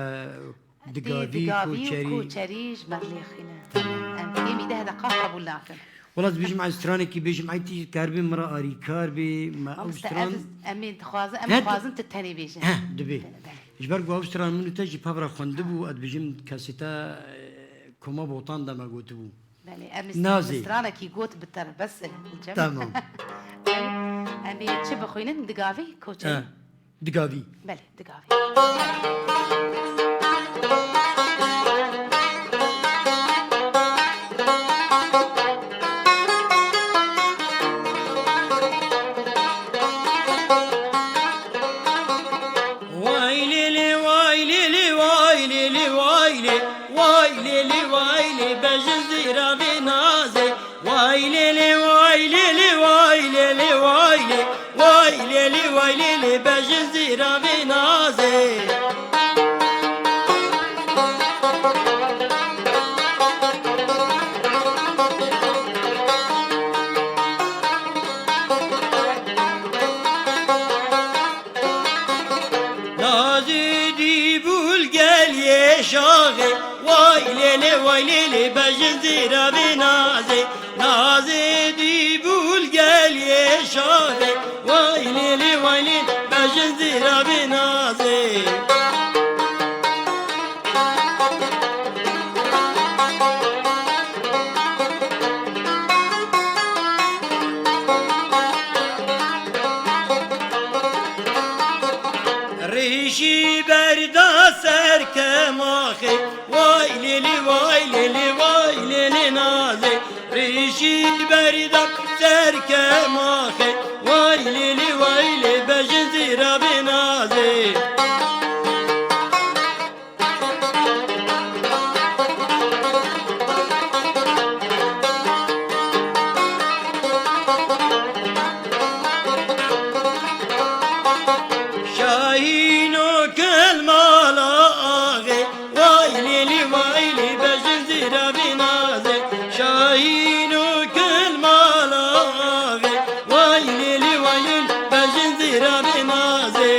digavî, digavî û koçerî, koçerî ji me re lêxîne. Tamam. Em kêmî deh deqa qebûl nakin. Wela dibêjim ez stranekî bêjim, ey tî karbê min re arîkar bê, me ew stran. Mamoste, ez, em ê dixwazin, em dixwazin tu tenê bêjin. Heh, dibê. Belê, belê. Ji ber ku ew stran min û te jî pev re xwendibû, ez dibêjim kesê te, e, koma Botan de me gotibû. Belê, em stranekî got bi te re bes e, Cem. Tamam. Em, em ê çi bixwînin? Digavî, koçerî? He. Digavî. Belê, digavî. Way lê lê, way lê, bejin zîra vê nazê. Way lê lê, way lê lê, way lê lê, way lê. Way lê lê, way lê lê, bejin zîra vê nazê. Nazê dîbûl gel yê şaxê, way lê lê, way lê lê, bejin zîra vê nazê. Nazê dîbûl gel yê şaxê, way lê lê, way lê, bejin zîra vê nazê. Rêşî berda ser kemaxê, way lê lê, way lê lê, way lê lê nazê. Rêşî berda ser kemaxê, way lê lê, way lê, bejin zîra vê nazê. Şahîno kel mala axê, way lê lê, way lê, bejin zîra vê nazê. Şahîno kel mala axê, way lê lê, way lê, bejin zîra vê nazê.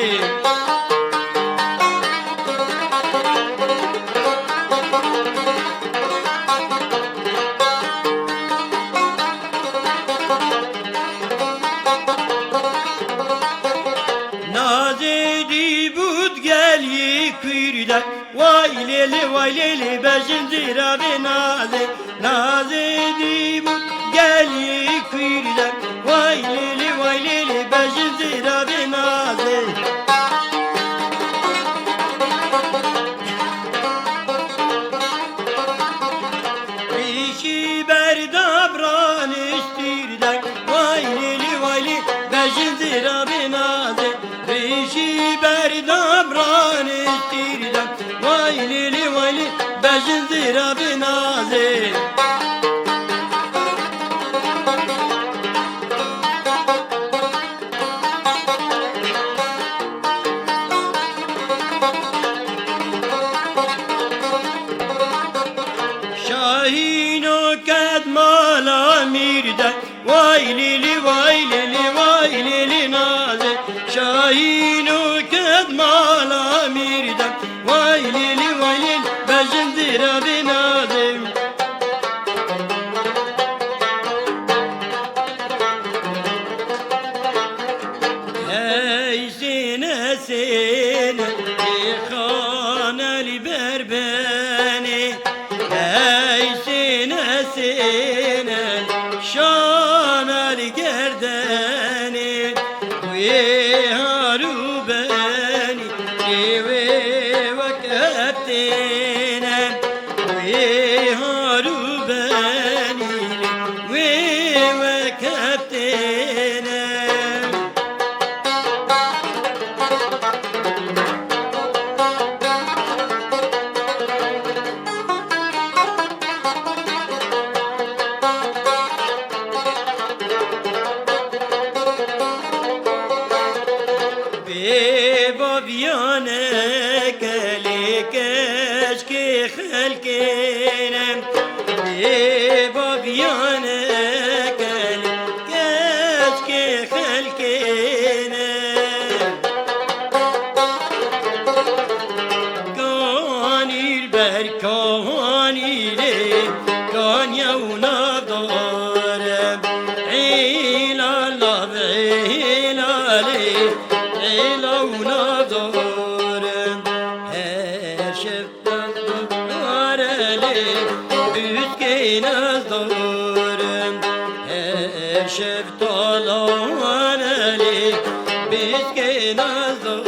Nazê dîbûd gelî Kûrda. Way lê lê, way lê lê, bejin zîra vê nazê. Nazê dîbûd gelî Kûrda. Way lê lê, way lê lê, bejin zîra vê nazê. Rîşî berda biraniştîr de. Way lê lê, way lê, bejin zîra vê nazê. Rîşî berda biraniştîr de. Way lê lê, way lê, bejin zîra vê nazê. Şahîno ked mala mîr de. Way lê lê, way lê lê, way lê lê nazê. Şahîno ked mala mîr de. Way lê lê, way lê lê, bejin zîra vê nazê. Hey sêne sêne, ê xane lî berbenê. Hey sêne sêne, şane lî gerdenê. Wê har û benî, ê wê wek heptêne. Wê har û benî, wê wek heptêne. Bê baviya neke lê keşkê xelkê ne. Bê baviya neke lê keşkê xelkê ne. Kanîr ber kanîrê, kanya û navdar e. Hêla lav hêlalê, hêla û navdar e. Her şev Arelê, biskê nazdor. Her şev talan elê, biskê nazdor.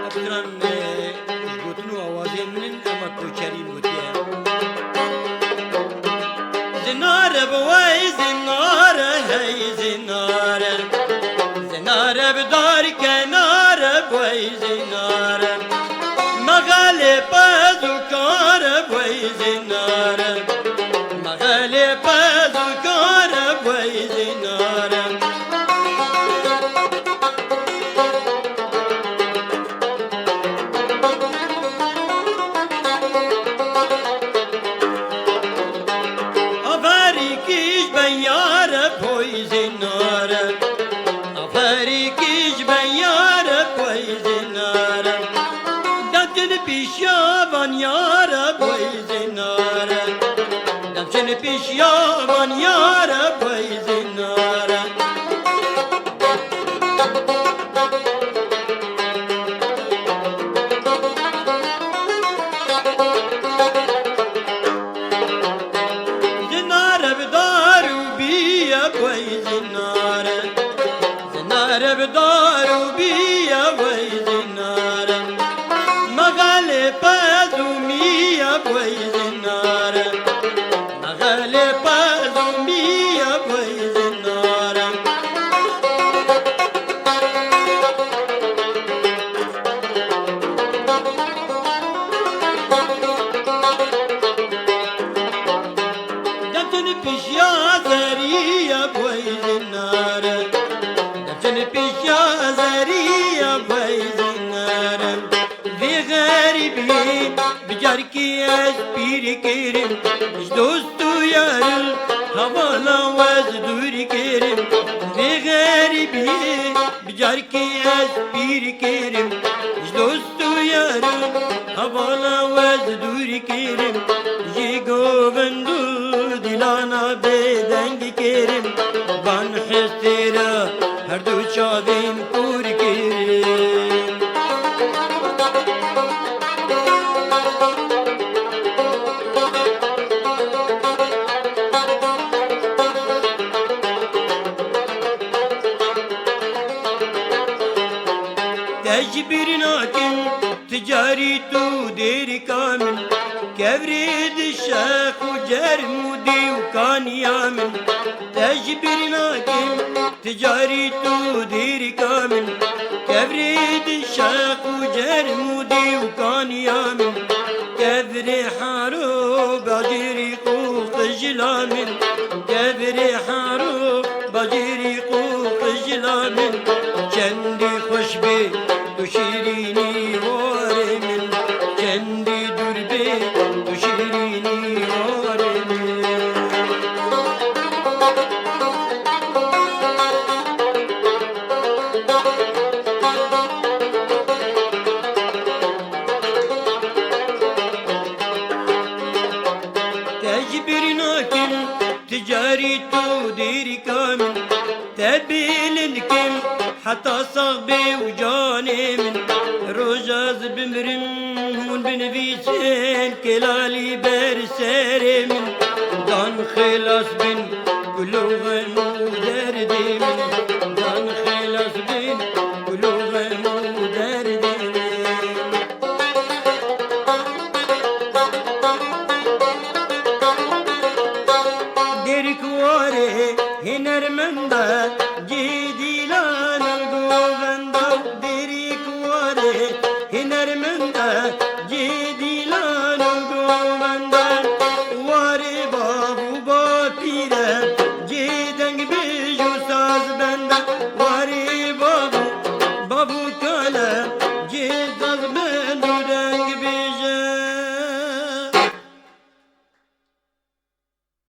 Ev stran, e, ji gotin û awazên min in, ema koçerî min gotiye. Çin pêşiya van yare bey zinare. Zinare bi dar û bîye bey zinare. Zinare bi dar û bîye bey zinare. Mexelê pez û mîye bey zinare. Mexelê pez û mîye bey zinare. Detin pişiya zeriye bey zinare. Detin pişiya zeriye bey zinare. Vê xerîbiyê bi carkî ez pîr kirim, ji dost û yarin hevala we ez dûr kirim. Vê xerîbiyê bi carkî ez pîr kirim, ji dost û yarin hevala we ez dûr kirim. Ji govend û dîlana bêdeng kirim, van hestê re her du çavên kûr kirin. Te ji bîr nakim, tu carî tu dêrika min, kevrê di şex û cerm û dî û kaniya min. Te ji bîr nakim, tu carî tu dêrika min, kevrê di şeq û cerm û dî û kaniya min. Kevrê haro bajêrî qû qijila min, kevrê haro bajêrî qû qijila min. Çendî xweş bê tu şîrînî warê min, çendî dûr bê tu şîrînî warê min. Te ji bîr nakim, tu carî tu dêrika min. Te bêlin dikim heta sax bê û canê min. Roja ez bimirim hûn binivîsin kelalî ber serê min. Dan xilas bin kul û xem û derdê min.